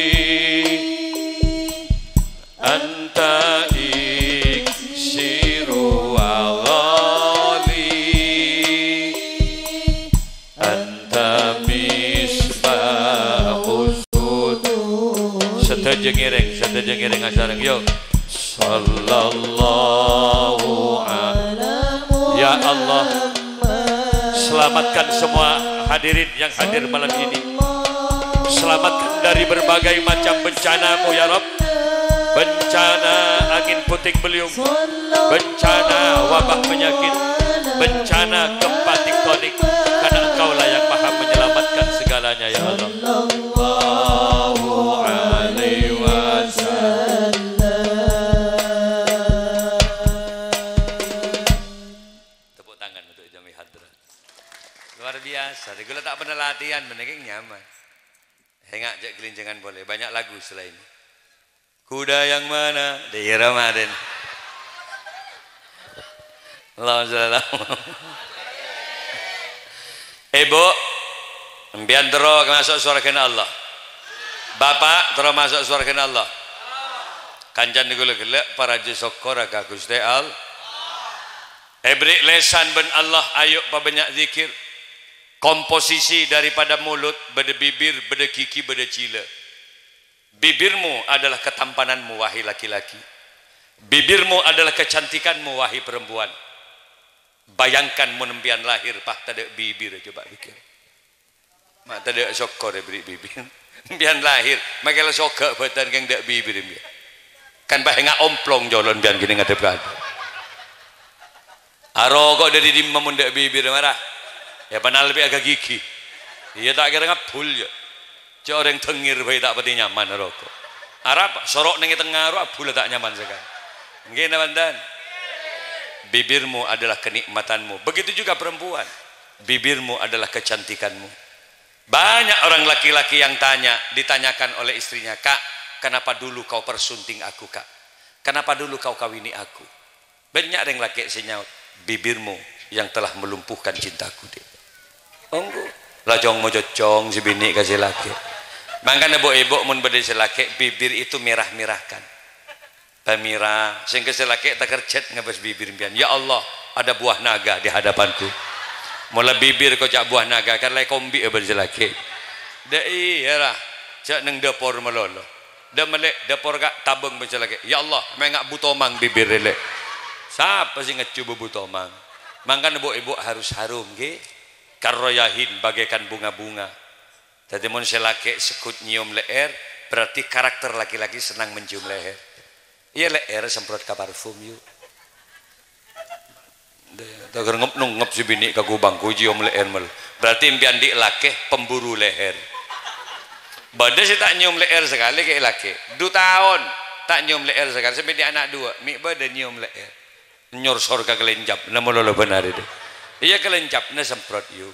Anta iksiru wa ghali, anta misbahu sudud. Sadhâjâ ngèrèng, sadhâjâ ngèrèng asareng, yuk. Sallallahu ala Ya Allah, selamatkan semua hadirin yang hadir malam ini. Selamatkan dari berbagai macam bencana-Mu, ya Rabb. Bencana angin puting beliung, bencana wabah penyakit, bencana gempa tektonik, karena Engkaulah yang maha menyelamatkan segalanya, ya Allah. Sallallahu alaihi wasallam. Tepuk tangan untuk Jami Hadrat. Luar biasa, deh. Ghulâ ta' pernah latihan, mending nyaman. Enga' cè' gelinjangan boleh, banyak lagu selain. Kuda yang mana? Dè, iyâ, Ramadan. Allahumma shalli ala Muhammad. Ibu, empiyan terro maso' sowargana Allah. Bapak, terro maso' sowargana Allah. Kancana ghulâ ghellâ', parajâ sokkor ka Ghustè Allah. Èberri' lèsan bân Allah, ayo pabânnya' dzikir. Komposisi daripada mulut, bâdâ bibir, bâdâ gigi, bâdâ jilâ. Bibirmu adalah ketampananmu, wahai laki-laki. Bibirmu adalah kecantikanmu, wahai perempuan. Bayangkan mon empiyan lahir, pas tadâ' bibir, coba pikir. Ma' tadâ' sokkor èberri' bibir. Empiyan lahir, makè la soga' bâdân kèng tadâ' bibir empiyan. Kan pas enga' omplong jhâlân empiyan ghi' ngadhep ka adâ'. Aroko' dâri dimma mon tadâ' bibir, mara? Yâ, panalpè' aga gigi. Iyâ, ta' kèra ngabbhul, yâ. Cè' orèng dengngèr bhâi ta' patè nyaman aroko'. Arapa? Soro' neng è tengnga ro abbhul ta' nyaman sakalè. Ngghi, napa enten? Bibirmu adalah kenikmatanmu. Begitu juga perempuan. Bibirmu adalah kecantikanmu. Banyak orang laki-laki yang tanya, ditanyakan oleh istrinya, "Kak, kenapa dulu kau persunting aku, Kak? Kenapa dulu kau kawini aku?" Bânnya' rèng lakè' sè nyaot, "Bibirmu yang telah melumpuhkan cintaku, Dek." Ongghu. La cong-mococong sè binè' ka sè lakè'. Mangkana, bu'-ibu', mon bâdâ sè lakè', bibir itu merah-merahkan. Pamèra, sèngghâ sè lakè' takerjhât ngabâs bibir empiyan. "Ya Allah, ada buah naga di hadapanku." Mola bibir koca' buah naga, kan la èkombi'â bân sè lakè'. Dâ' iyâ, ra. Jhâ' neng dâpor malolo. Dâ' mellè, dâpor, Ka', tabâng bân sè lakè'. "Ya Allah, mènga' bu tomang bibir rèlè." Sapa sè ngejjhu bâbu tomang? Mangkana bu'-ibu' harus harum, ngghi. Karroyahin bagaikan bunga-bunga. Dhâddhi, mon sè lakè' segghut nyèyom lè'èr, berarti karakter laki-laki senang mencium leher. Iyâ, lè'èr semprot ka parfum, yu. Dâ-, dâ-, ngep-nungep sè binè' ka ghubângku, nyèyom lè'èr mel. Berarti empiyan dhi' lakè' pemburu leher. Bâdâ sè ta' nyèyom lè'èr sakalè, kè' lakè'. Du taon ta' nyèyom lè'èr sakalè, sampè' dhi' ana' duwâ', mè' bâdâ nyèyom lè'èr. Nyorsor ka kalèncapna malolo bân arè, dâ. Iyâ, kalèncapna semprot, yu.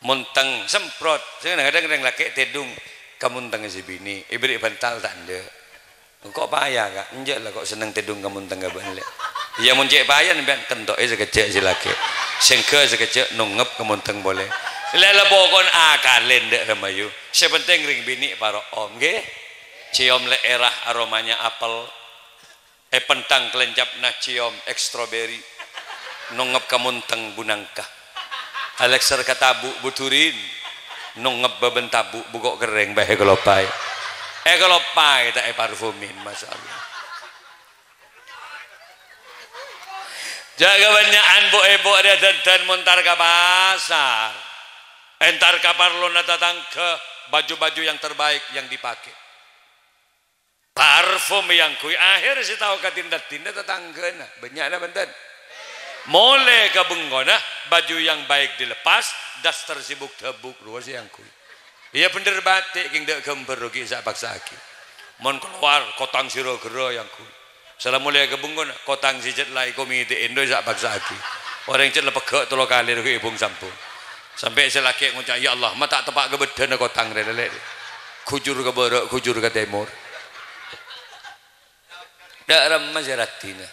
Montèng, semprot. Sè kadhâng-kadhâng rèng lakè' tèdung ka montèngnga sè binè', èberri' bântal ta' endâ'. Engko' paya, Ka'? Enjâ' la, ko' senneng tèdung ka montèngnga bâ'na, Lè'. Iyâ, mon cè' paya sampèyan kento'è sakejjhâ' sè lakè'. Sèngghâ sakejjhâ' nongngep ka montèng polè. Lè', la poko'na akalè endâ' rèma, yu. Sè pentèng rèng binè' paro' om, ngghi? Cèyom lè'èrra aromanya apel. Èpènthang kalèncapna cèyom èk stroberi. Nongngep ka montèng bu nangka. Alèkser ka tabu' bu durin. Nongngep bâbân tabu' bu ko' kerrèng bâ èkaloppaè. Èkaloppaè ta' èparfumin, masyaallah. Jhâ' kabânnya'an bu'-èbu' rèya dândân mon entar ka pasar. Entar ka parlona tatangghâ, baju-baju yang terbaik yang dipakai. Parfum èyangghuy, akhèr sè tao ka dhin-dhâddhina tatangghâna. Bânnya'na bhunten. Molè ka bengkona, baju yang baik dilepas, daster sibuk dâbuk rowa sè èyangghuy. Iyâ bhender bâti', kèng dâ' ghâmbhâr rogi sa' paksa'aghi. Mon kalowar, kotang sè ra-ghârâ èyangghuy. Sala molè ka bengkona, kotang sè cè' la èkomètè'è rowa sa' paksa'aghi. Orèng cè' la pegghâ' tello kalè rogi èbhung-sambhung. Sampè' sè lakè' ngoca', "Ya Allah, ma' ta' teppa' ka bâddhâna kotang rè, lè'." Ghujur ka bârâ', ghujur ka tèmor. Dâ' remma sè raddhina.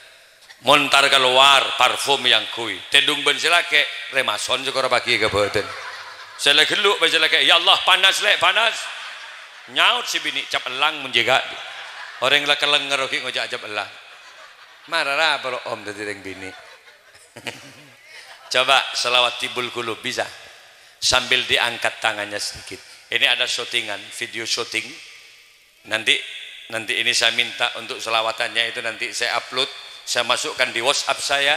Mon entar kalowar, parfum èyangghuy. Tèdung bân sè lakè', rèmason sè kor paghi ka bhâdhân. Sè la ghellu' bân sè lakè', "Ya Allah, panas, Lè', panas." Nyaot sè binè', "Cap ellang mon jâgâ." Orèng la kalènger ghi' ngoca' cap ellang. Mara ra polo om dhâddhi rèng binè'. Coba selawat tibbul qulub, bisa? Sambil diangkat tangannya sedikit. Ini ada syutingan, video syuting. Nanti, nanti ini saya minta untuk selawatannya itu nanti saya upload, saya masukkan di WhatsApp saya,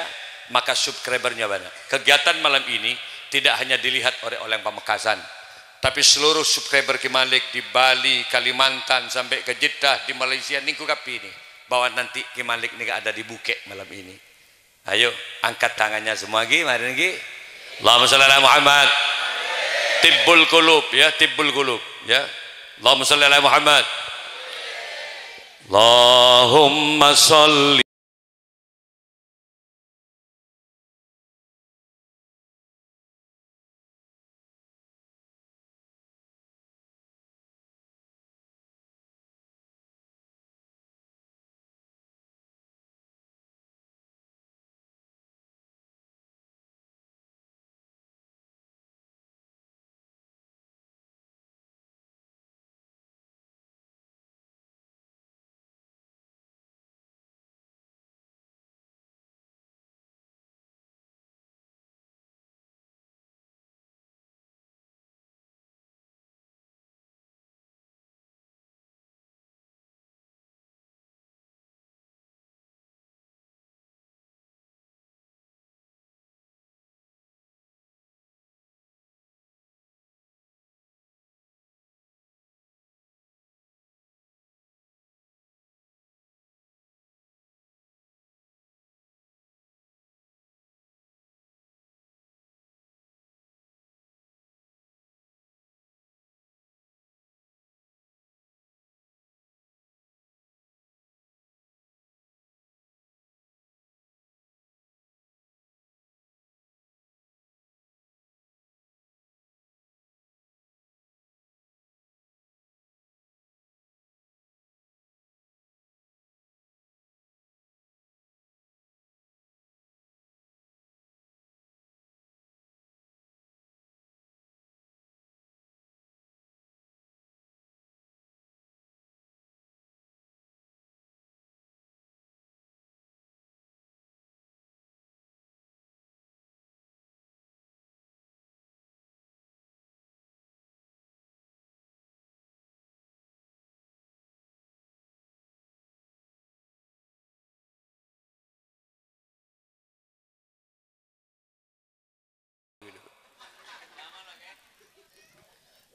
maka subscribernya banyak. Kegiatan malam ini tidak hanya dilihat oleh orang Pamekasan, tapi seluruh subscriber Ki Malik di Bali, Kalimantan, sampai ke Jeddah, di Malaysia, nèngghu kabbhi ini, bahwa nanti Ki Malik ini ada di Bukek malam ini. Ayo, angkat tangannya semua, Ki, mari, Ki. Allahumma shalli ala Muhammad. Tibbul qulub, ya, tibbul qulub, ya. Allahumma shalli ala Muhammad. Allahumma shalli.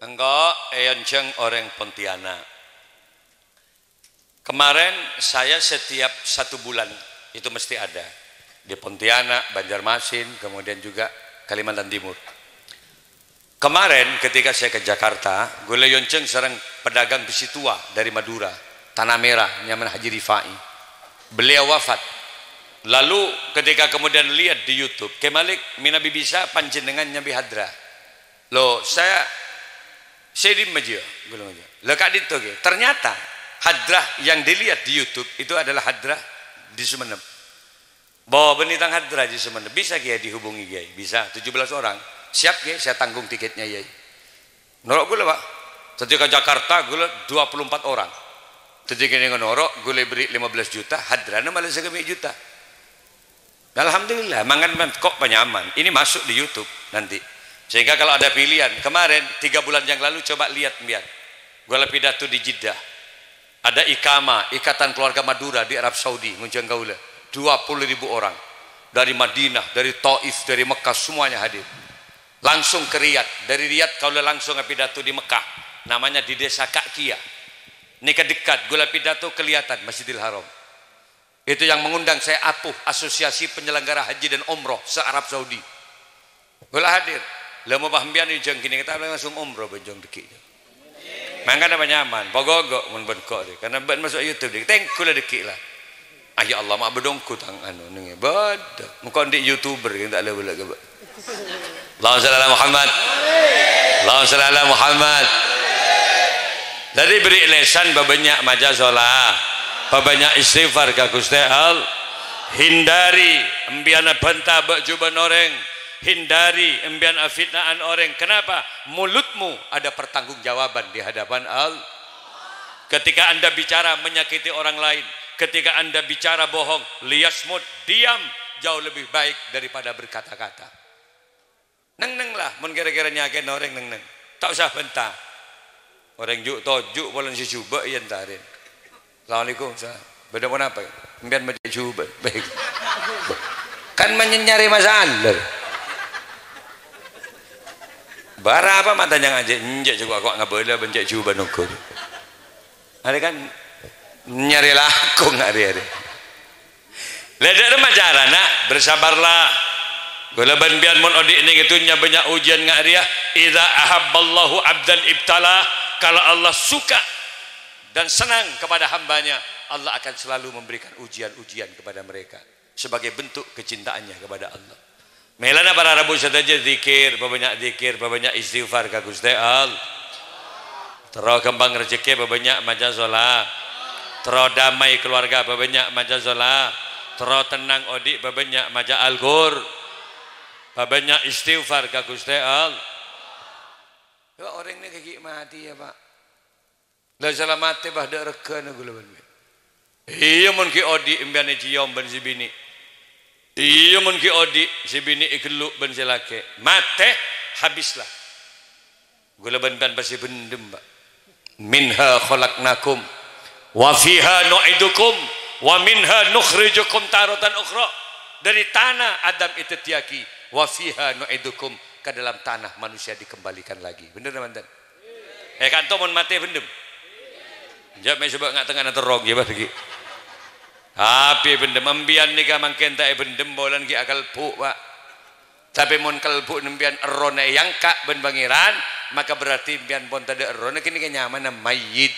Engko' èonjhâng orèng Pontianak. Kemarin saya setiap satu bulan itu mesti ada di Pontianak, Banjarmasin, kemudian juga Kalimantan Timur. Kemarin ketika saya ke Jakarta, ghulâ èonjhâng sareng pedagang besi tua dari Madura, Tanah Merah, nyamana Haji Rifai. Beliau wafat. Lalu ketika kemudian lihat di YouTube, "Kè Malik, mènabi bisa panjhennengngan nyambi hadrah." "Loh, saya, saya dimma jiyâ?" Ghulâ ngoca'. "Lah, ka'dinto, Kè." Ternyata hadrah yang dilihat di YouTube itu adalah hadrah di Sumenep. "Bo, bânnè tang hadrah jiyâ Sumenep. Bisa, Kiai, dihubungi, Kiai?" "Bisa, tujuh belas orang." "Siap, Kiai, saya tanggung tiketnya, Kiai." Noro' ghulâ, Pak. Dhâddhi ka Jakarta ghulâ dua puluh empat orang. Dhâddhi kènè' noro', ghulâ èberri' lima belas juta, hadrahna malè saghâmè' juta. Alhamdulillah, mangan man-, kok panyaman. Ini masuk di YouTube nanti. Sehingga kalau ada pilihan, kemarin, tiga bulan yang lalu, coba lihat, mbiyan. Ghulâ pidato di Jeddah. Ada IKAMA, Ikatan Keluarga Madura di Arab Saudi, ngonjhâng kaulâ. Dua puluh ribu orang. Dari Madinah, dari Taif, dari Mekah, semuanya hadir. Langsung ke Riyadh. Dari Riyadh, kaulâ langsung apidato di Mekah. Namanya di Desa Ka'kiyah. Nèka dekat, ghulâ pidato kelihatan Masjidil Haram. Itu yang mengundang saya APUH, Asosiasi Penyelenggara Haji dan Umroh se-Arab Saudi. Ghulâ hadir. Lah, mon pas sampèyan jhâng ghânèka, ta' langsung umroh bân jhâng dhâggi'. Mangkana apa nyaman, pogok mon bân ko' rè. Karena bân maso' YouTube rè. Tèngghu la dhâggi' la. Ah, ya Allah, ma' bâdâ ongghu tang anu nèng bâdâ. Engko' andi' YouTuber, ta' la bâlâ ka bâ'. Allahumma shalli ala Muhammad. Allahumma shalli ala Muhammad. Dhâddhi bâri' lèsan, pabânnya' maca shola, pabânnya' istighfar ka Ghustè Allah. Hindari empèyan abhânta bâ' jhubâ'ân orèng. Hindari empèyan afitna'an orèng. Kenapa? Mulutmu ada pertanggungjawaban di hadapan Allah. Ketika Anda bicara menyakiti orang lain, ketika Anda bicara bohong, liyasmut, diam, jauh lebih baik daripada berkata-kata. Neng-neng la, mon kèra-kèra nyakè'è orèng, neng-neng. Ta' osa bânta. Orèng ju' toju' polana sè jhubâ' èyèntarè. Assalamualaikum, salam. Bâdâ ponapa? Sampèyan maca jhubâ'. Baik. Kan manyè nyarè masalah. Bârâmpa matanya ngajhi, enjâ' jhâ' ko'-ko' ngabâlâ bân cè' jhubâ' nongghur. Arè kan nyarè langkong arè-arè. Lè dâ'remma carana, bersabarlah. Ghulâ bân sampèyan mon odi' nèng è dhunnya bânnya' ujian nga' rèya. Idza ahabballahu abdan ibtalah. Kalau Allah suka dan senang kepada hambanya, Allah akan selalu memberikan ujian-ujian kepada mereka sebagai bentuk kecintaannya kepada Allah. Mèlana para rabu sadhâjâ dzikir, pabânnya' dzikir, pabânnya' istighfar ka Ghustè Allah. Terro ghâmpang rejekkè, pabânnya' maca shola. Terro damai keluarga, pabânnya' maca shola. Terro tennang odi', pabânnya' maca Al-Qur. Pabânnya' istighfar ka Ghustè Allah. Ya, orèng nèka ghi' matè, ya, Pak. La, sala matè, bâ, dâ' règhâna ghulâ bân sampèyan. Iyâ, mon ghi' odi' sampèyan èciom bân sè binè'. Iyâ, mon ghi' odi' sè binè' èghellu' bân sè lakè'. Matè, habislah. Ghulâ bân sampèyan pastè bhendhem, Pak. "Minha khalaqnakum, wa fiha nu'idukum, wa minha nukhrijukum taratan ukhra." Dari tanah Adam èdhâddhiyâghi, "Wa fiha nu'idukum," ke dalam tanah manusia dikembalikan lagi. Bhender napa bhunten? Eh, kanto mon matè bhendhem. Jhâ' mè' sobâ' nga' tengnga'na terrong, yâ, Pak, ghi. Tapè bhendhem, empèyan nèka mangkèn ta' èbhendhem, polana ghi' akalbu', Pak. Tapè mon kalbu' empèyan errohna èangka' bân Pangèran, maka berarti empèyan pon tadâ' errohna, ghânèka nyamana mayyit.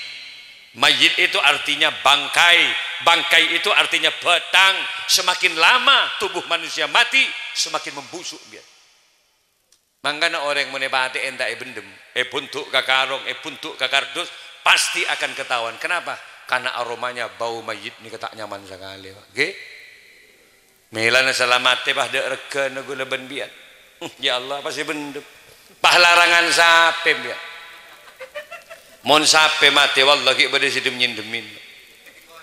Mayyit itu artinya bangkai. Bangkai itu artinya batang. Semakin lama tubuh manusia mati, semakin membusuk empèyan. Mangkana orèng mon èpatè'è ta' èbhendhem, èbhundu' ka karong, èbhundu' ka kardus, pasti akan ketahuan. Kenapa? Karena aromanya, bau mayit nèka ta' nyaman sakalè, Pak. Ngghi? Mèlana sala matè, bâ, dâ' règhâna ghulâ bân sampèyan. Hmm, ya Allah, pastè bhendhem. Pas larangan sapè, empèyan. Mon sapè matè, wallahi bâdâ sè dhem-nyendhemmin.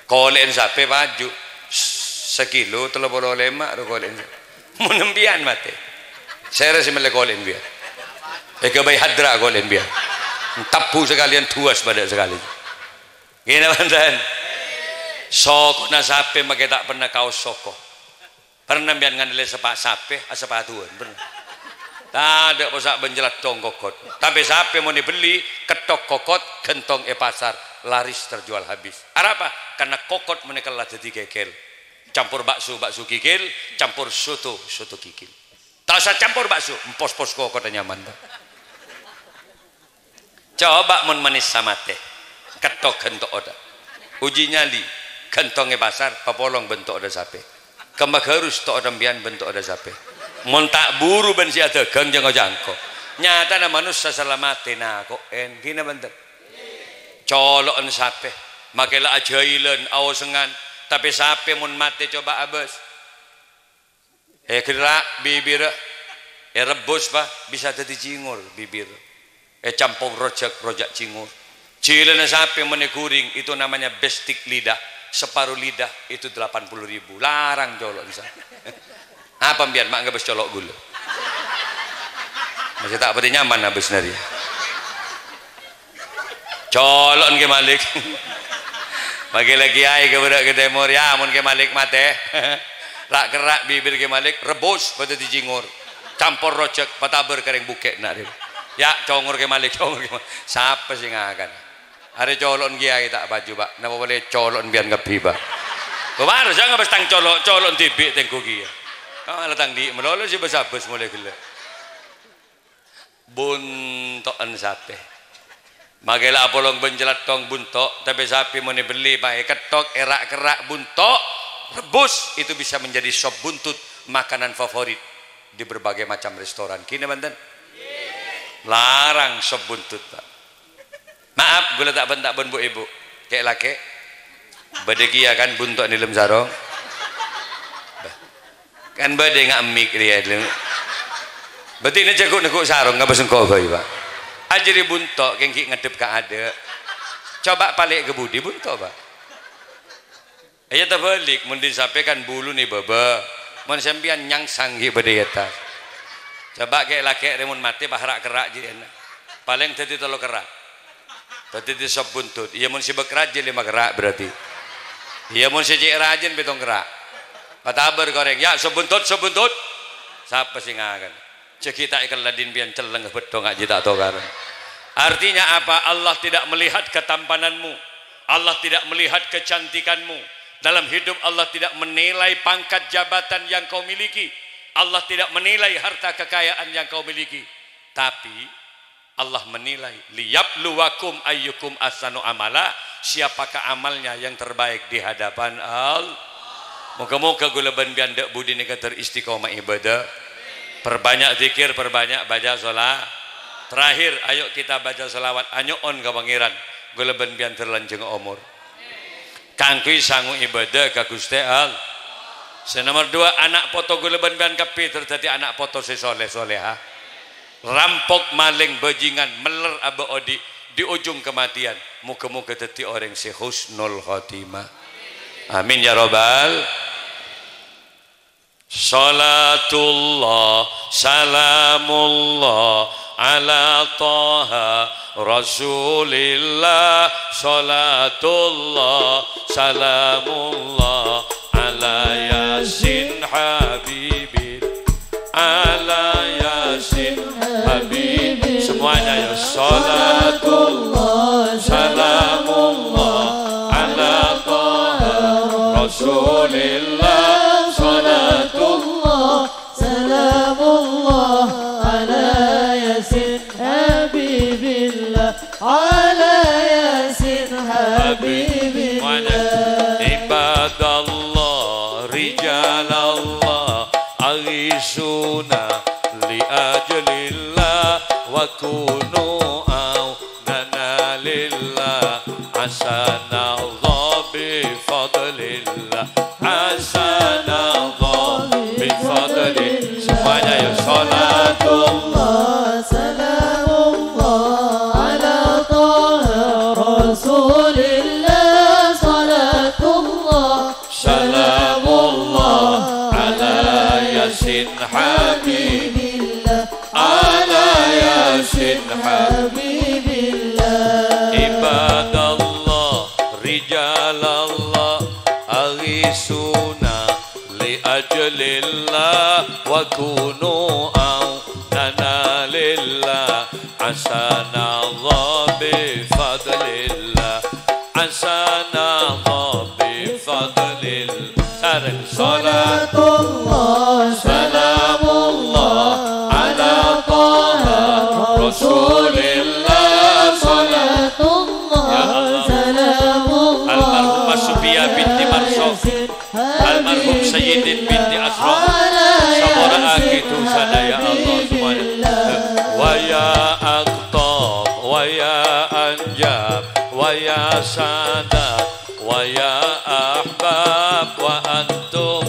Kolè'en sapè paju. Sakilo tello polo lèma' ro kolè'en sapè. Mon empèyan matè. Sèra sè mellè kolè'en empèyan. Èghâbây hadra kolè'en empèyan. Tabbhu sakalèyan duwas padâ sakalè. Ngènè bhunten. Sokona sapè makè ta' pernah kaos soko. Pernah empèyan ngandelè sapa-, sapè, asapatuwan, pernah. Tadâ' posa' bân caladdhong kokot. Tapè sapè mon èbelli, ketthok kokot, ghântong è pasar, laris terjual habis. Arapa? Karena kokot mon èkella dhâddhi kèkèl. Campor bakso, bakso kèkèl, campor soto, soto kèkèl. Ta' osa campor bakso, empos-pos kokotta nyaman, Pak. Coba mon manessa matè, ketthok ghântong to'otta. Uji nyali, ghântong è pasar, papolong bân to'otta sapè. Kemma ghârus to'otta empèyan bân to'otta sapè. Mon ta' buru bân sè adhâghâng jhâ' ngo-jhângko. Nyatana manossa sala matè nako'en, ghina bhunten. Colo'en sapè, makè la ajhâilan, aosengan, tapè sapè mon matè coba abâs. Ègherra' bibirra, èrebbus, Pak, bisa dhâddhi cèngor bibir. Ècampor rojak, rojak cèngor. Jhilâna sapè mon èghuring, itu namanya bestik lidah. Separuh lidah itu delapan puluh ribu. Larang colo'en sapè. Apa empèyan ma' ngabâs colo' ghulâ? Masih ta' patè nyaman abâs narèya. Colo'en Kè Malik. Makè la kèyaè ka bârâ' ka tèmor, ya, mon Kè Malik matè. Ra'-kerra' bibir Kè Malik, rebbus, padâddhi cèngor. Campor rojak, patabâr ka rèng bukè' na' rèya. Ya, congor Kè Malik, congor Kè Malik. Sapa sè ngakan? Arè colo'en kèyaè ta' paju, Pa'. Napa polè colo'en bi'en kabbhi, Pa'? Kobâr, jhâ' ngabâs tang colo', colo'en dhibi' tèngghu kèya. Kala tang dhi' malolo sè bâs-abâs molè ghellâ'. Bunto'en sapè. Makè la apolong bân calattong bunto', tapè sapè mon èbelli paè kettok, èra'-kerra' bunto', rebus, itu bisa menjadi sop buntut, makanan favorit di berbagai macam restoran. Kènè bhunten? Larang sop buntut, Pa'. Maaf, ghulâ ta' bân-, ta' bân bu-ibu. Kè'-lakè'. Bâdâ kèya kan bunto' è dâlem sarong? Bâh. Kan bâdâ nga' mik rèya. Bâdâna jhâ' ghu'-neggu' sarong ngabâs engko' bhâi, Pa'. Ajârè bunto' kèng ghi' ngaddhep ka adâ'. Coba palè' ka budi bunto', Pa'. Iyâ tabâlik, mon dhin sapè kan buluna è bâbâ. Mon sampèyan nyangsang ghi' bâdâ è attas. Coba kè'-lakè' rè mon matè pas ra'-kerra' jârèya. Palèng dhâddhi tello kerra'. Dhâddhi sop buntut. Iyâ mon sè bâk rajin lèma kerra' berarti. Iyâ mon sè cè' rajin pèttong kerra'. Patabâr ka orèng, "Ya, sop buntut, sop buntut." Sapa sè ngakan? Jhâ' ghi' ta' èkella dhin biyân celleng bâdhong ajâ ta' tokaran. Artinya apa? Allah tidak melihat ketampananmu. Allah tidak melihat kecantikanmu. Dalam hidup Allah tidak menilai pangkat jabatan yang kau miliki. Allah tidak menilai harta kekayaan yang kau miliki. Tapi Allah menilai, "Liyabluwakum ayyukum ahsanu amala," siapakah amalnya yang terbaik di hadapan Allah. Moga-moga ghulâ bân biyân dâ' budina kèdâr istiqomah ibadah. Perbanyak zikir, perbanyak baca sholat. Terakhir, ayo kita baca sholawat, anyo'on ka Pangèran. Ghulâ bân biyân terlanjung omor. Kaangghuy sango ibadah ka Ghustè Allah. Sè nomor dua, ana' poto ghulâ bân biyân kabbhi terro dhâddhi ana' poto sè soleh solehah. Rampok, malèng, bajingan, mèller abâ' odi' di ujung kematian. Moga-moga dhâddhi orèng sè husnul khotimah. Amin ya rabbal. Salatullah, salamullah, ala Taha Rasulillah. Salatullah, salamullah, ala Yasin Habibil, ala Yasin Habibil. Semuanya ya. Salatullah, salamullah, ala Taha Rasulillah. Salatullah, salamullah, ala Yasin Habibillah, ala Yasin Habibillah. Ibadallah, rijalallah, aghisuna li ajlillah, wa kunu aunana lillah, asanallah bi fadlillah. Hasanallah bi fadli. Semuanya ya. Salatullah, salamullah, ala Taha Rasulillah. Salatullah, salamullah, ala Yasin Habibillah. Ala Yasin Habibillah. Ibadallah, rijalallah, aghisuna li ajlillah, wa kunu aunana lillah, asanallah bi fadlillah, asanallah bi fadlillah. Sareng. Salatullah, salamullah, ala Taha Rasulillah. Salatullah, ya Allah, salamullah, almarhumah Supiya binti Marso, almarhum Sayyidin binti Asro, samora'aghi dhusana, ya Allah, semuanya. Wa ya Aqtab, wa ya Anjab, wa ya Sadat, wa ya ahbab, wa antum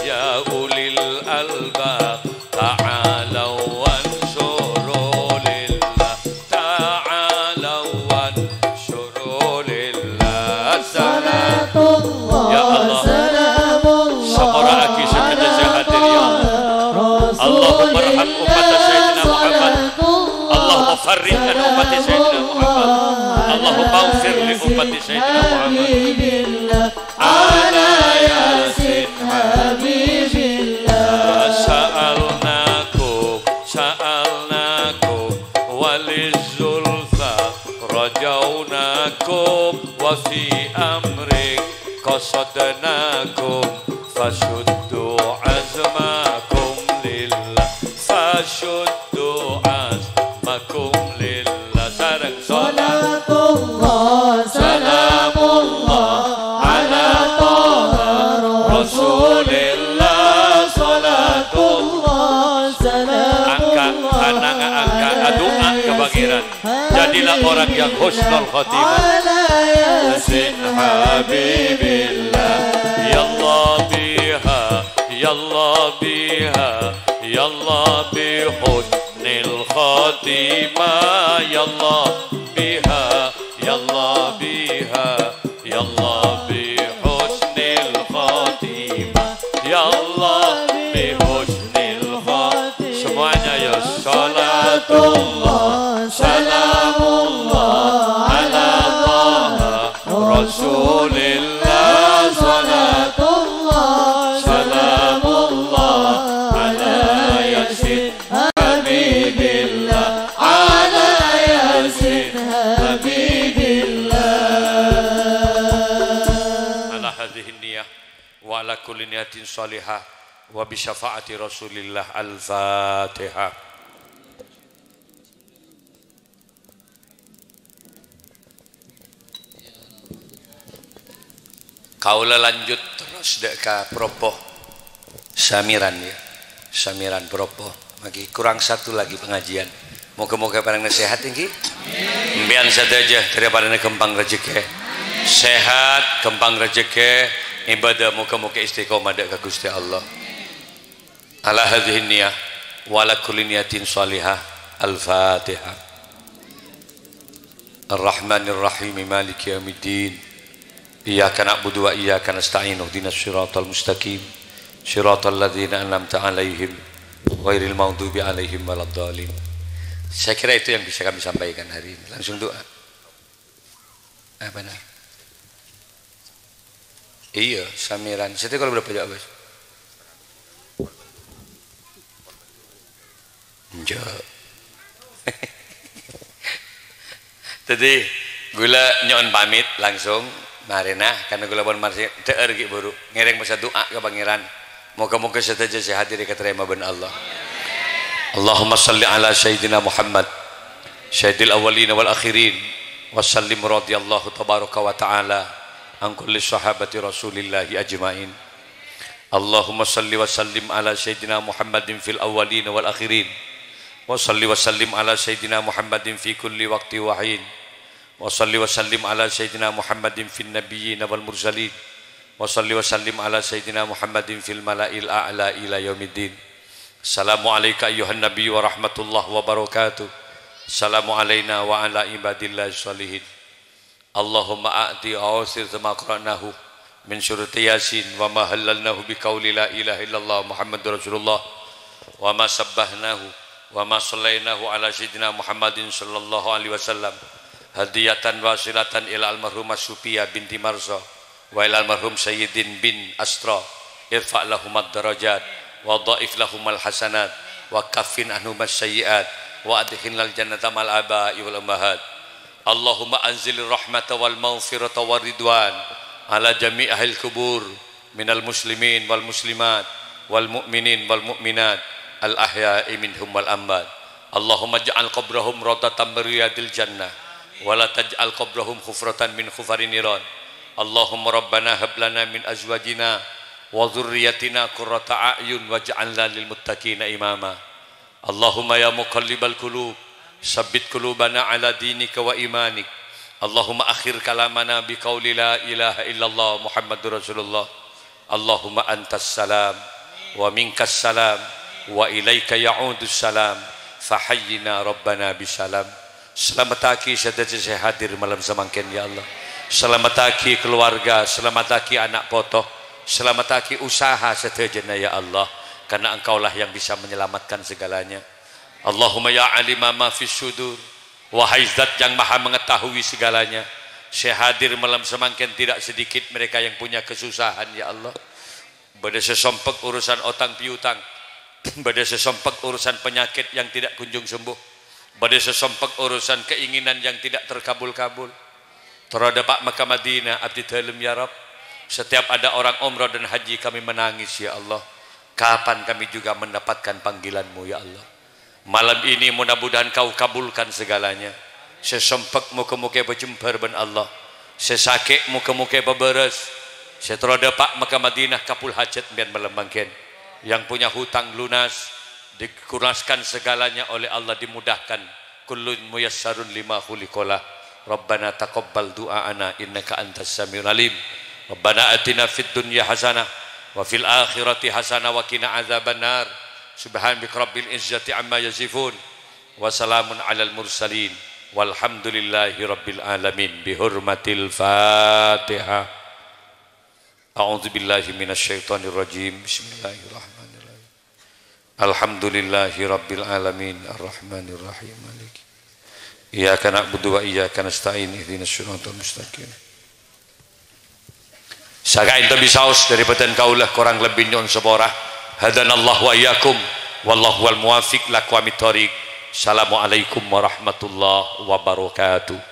ya ulil albab, ta'alaw wansuru lillah, ta'alaw wansuru lillah. Salatullah, ya Allah, salamullah, samora'aghi sadhâjâ sè hadir, ya Allah. Allahumma arham ummata Sayyidina Muhammad. Allahumma farrij an ummati Sayyidina Muhammad. Allahumma ighfir li ummati Sayyidina Muhammad. Ala Yasin Habibillah. Sa'alnakum, sa'alnakum, waliz zulfa, rajaunakum. في أمرك قصدناكم فشدوا عزمكم لله فشدوا عزمكم لله. Sareng. صلاة الله سلام الله على طه رسول الله. صلاة الله سلام الله. Angka, ananga angka, adu'a ka Pangeran. Jadilah orang yang husnul khotimah. على ياسين حبيب الله. يا الله بها، يا الله بها، يا الله بحسن الخاتمة. يا الله بها، يا الله بها، يا الله بحسن الخاتمة. يا الله بحسن الخاتمة. Semuanya ya. صلاة الله سلام الله على طه رسول الله. صلاة الله سلام الله على ياسين حبيب الله. على ياسين حبيب الله. على هذه النية وعلى كل نية صالحة وبشفاعة رسول الله. الفاتحة. Kaulâ lanjut terros dâ' ka Propo. Samiran, ya. Samiran Propo. Mangkèn kurang satu lagi pengajian. Moga-moga parèngana sehat, ènggi. Sampèyan sadhâjâ, ghâpanèka ghâmpang rejhekkè. Sehat, ghâmpang rejhekkè, ibadah moga-moga istiqomah dâ' ka Ghustè Allah. Ala hadhihi niyah, wa ala kulli niyatin shalihah. Al-Fatihah. Ar-Rahmanir Rahim, Maliki Yaumiddin. Iyyaka na'budu wa iyyaka nasta'in. Ihdinas siratal mustaqim. Siratal ladzina an'amta 'alaihim, ghairil maghdubi 'alaihim waladdallin. Saya kira itu yang bisa kami sampaikan hari ini. Langsung doa. Apa, nah? Iyâ, samiran. Sèttong kala bârâmpa jâ', Bos? Enjâ'. Dhâddhi, ghulâ nyo'on pamit langsung. Marèna, karna ghulâ pon marè dhâ'âr ghi' buru. Ngèrèng pasa du'a ka Pangèran. Moga-moga sadhâjâ sè hadir èkatarèma bân Allah. Allahumma shalli ala Sayyidina Muhammad, Sayyidil awwalina wal akhirin, wa sallim radhiyallahu tabaraka wa ta'ala an kulli sahabati Rasulillahi ajma'in. Allahumma shalli wa sallim ala Sayyidina Muhammadin fil awwalina wal akhirin, wa shalli wa sallim ala Sayyidina Muhammadin fi kulli waqti wa hin, wa shalli wa sallim ala Sayyidina Muhammadin fin nabiyyina wal mursalin, wa shalli wa sallim ala Sayyidina Muhammadin fil mala'il a'la ila yaumiddin. Assalamu alaika ayyuhan nabi wa rahmatullahi wa barakatuh. Assalamu alaina wa ala ibadillahi shalihin. Allahumma a'ti wa awsir ma qara'nahu min surati Yasin wa ma hallalnahu bi qauli la ilaha illallah Muhammadur Rasulullah wa ma sabbahnahu wa ma shallainahu ala sayyidina Muhammadin sallallahu alaihi wasallam hadiyatan wasilatan ila almarhumah Supiya binti Marsa wa ila almarhum Sayyidin bin Astra, irfa' lahumad darajat wa dha'if lahumal hasanat wa kaffin anhumas sayyi'at wa adkhilnal jannata ma'al aba'i wal ummahat. Allahumma anzilir rahmata wal maghfirata war ridwan ala jami'i ahlil qubur minal muslimin wal muslimat wal mu'minin wal mu'minat al ahya'i minhum wal amwat. Allahumma ij'al qabrahum rawdatan min riyadil jannah wa la taj'al qabrahum hufratan min hufarin niran. Allahumma rabbana hab lana min azwajina wa dzurriyyatina qurrata a'yun waj'alna lil muttaqina imama. Allahumma ya muqallibal qulub, sabbit qulubana ala dinika wa imanik. Allahumma akhir kalamana bi qauli la ilaha illallah Muhammadur Rasulullah. Allahumma antas salam, wa minkas salam, wa ilaika ya'udus salam. Fahayyina rabbana bisalam. Salamettaghi sadhâjâ sè hadir malem samangkèn, ya Allah. Salamettaghi keluarga, salamettaghi ana' poto, salamettaghi usaha sadhâjâna, ya Allah. Karena Engkaulah yang bisa menyelamatkan segalanya. Allahumma ya alima ma fis sudur, wahai Zat yang Maha Mengetahui segalanya, sè hadir malem samangkèn tidak sedikit mereka yang punya kesusahan, ya Allah. Bâdâ sè sompek urusan otang piutang. Bâdâ sè sompek urusan penyakit yang tidak kunjung sembuh. Bâdâ sè sompek urusan keinginan yang tidak terkabul-kabul. Terro dâpa' ka Madinah, abdhi dhâlem, ya Rabb. Setiap ada orang umroh dan haji, kami menangis, ya Allah. Kapan kami juga mendapatkan panggilan-Mu, ya Allah? Malam ini mudah-mudahan Kau kabulkan segalanya. Sè sempek moga-moga èpajembhâr bân Allah. Sè sakè' moga-moga èpabârâs. Sè terro dâpa' ka Madinah kabul hajat sampèyan malam mangkèn. Yang punya hutang lunas, dikuraskan segalanya oleh Allah, dimudahkan. Kullun muyassarun lima khuliqa lah. Rabbana taqabbal du'aana innaka antas samiul alim. Rabbana atina fid dunya hasanah wa fil akhirati hasanah wa qina adzabannar. Subhana rabbika rabbil izzati amma yasifun. Wa salamun alal mursalin. Walhamdulillahi rabbil alamin. Bihurmatil Fatihah. A'udzubillahi minasyaitonirrajim. Bismillahirrahmanirrahim. Alhamdulillahi rabbil alamin, arrahmanirrahim, maliki. Iyyaka na'budu wa iyyaka nasta'in, ihdinas siratal mustaqim. Saka'dinto bisaos dâri bhâdhân kaulâ, korang lebbi nyo'on sapora. Hadanallahu wa iyyakum, wallahu wal muwaffiq ila aqwamit thoriq. Assalamualaikum warahmatullahi wabarakatuh.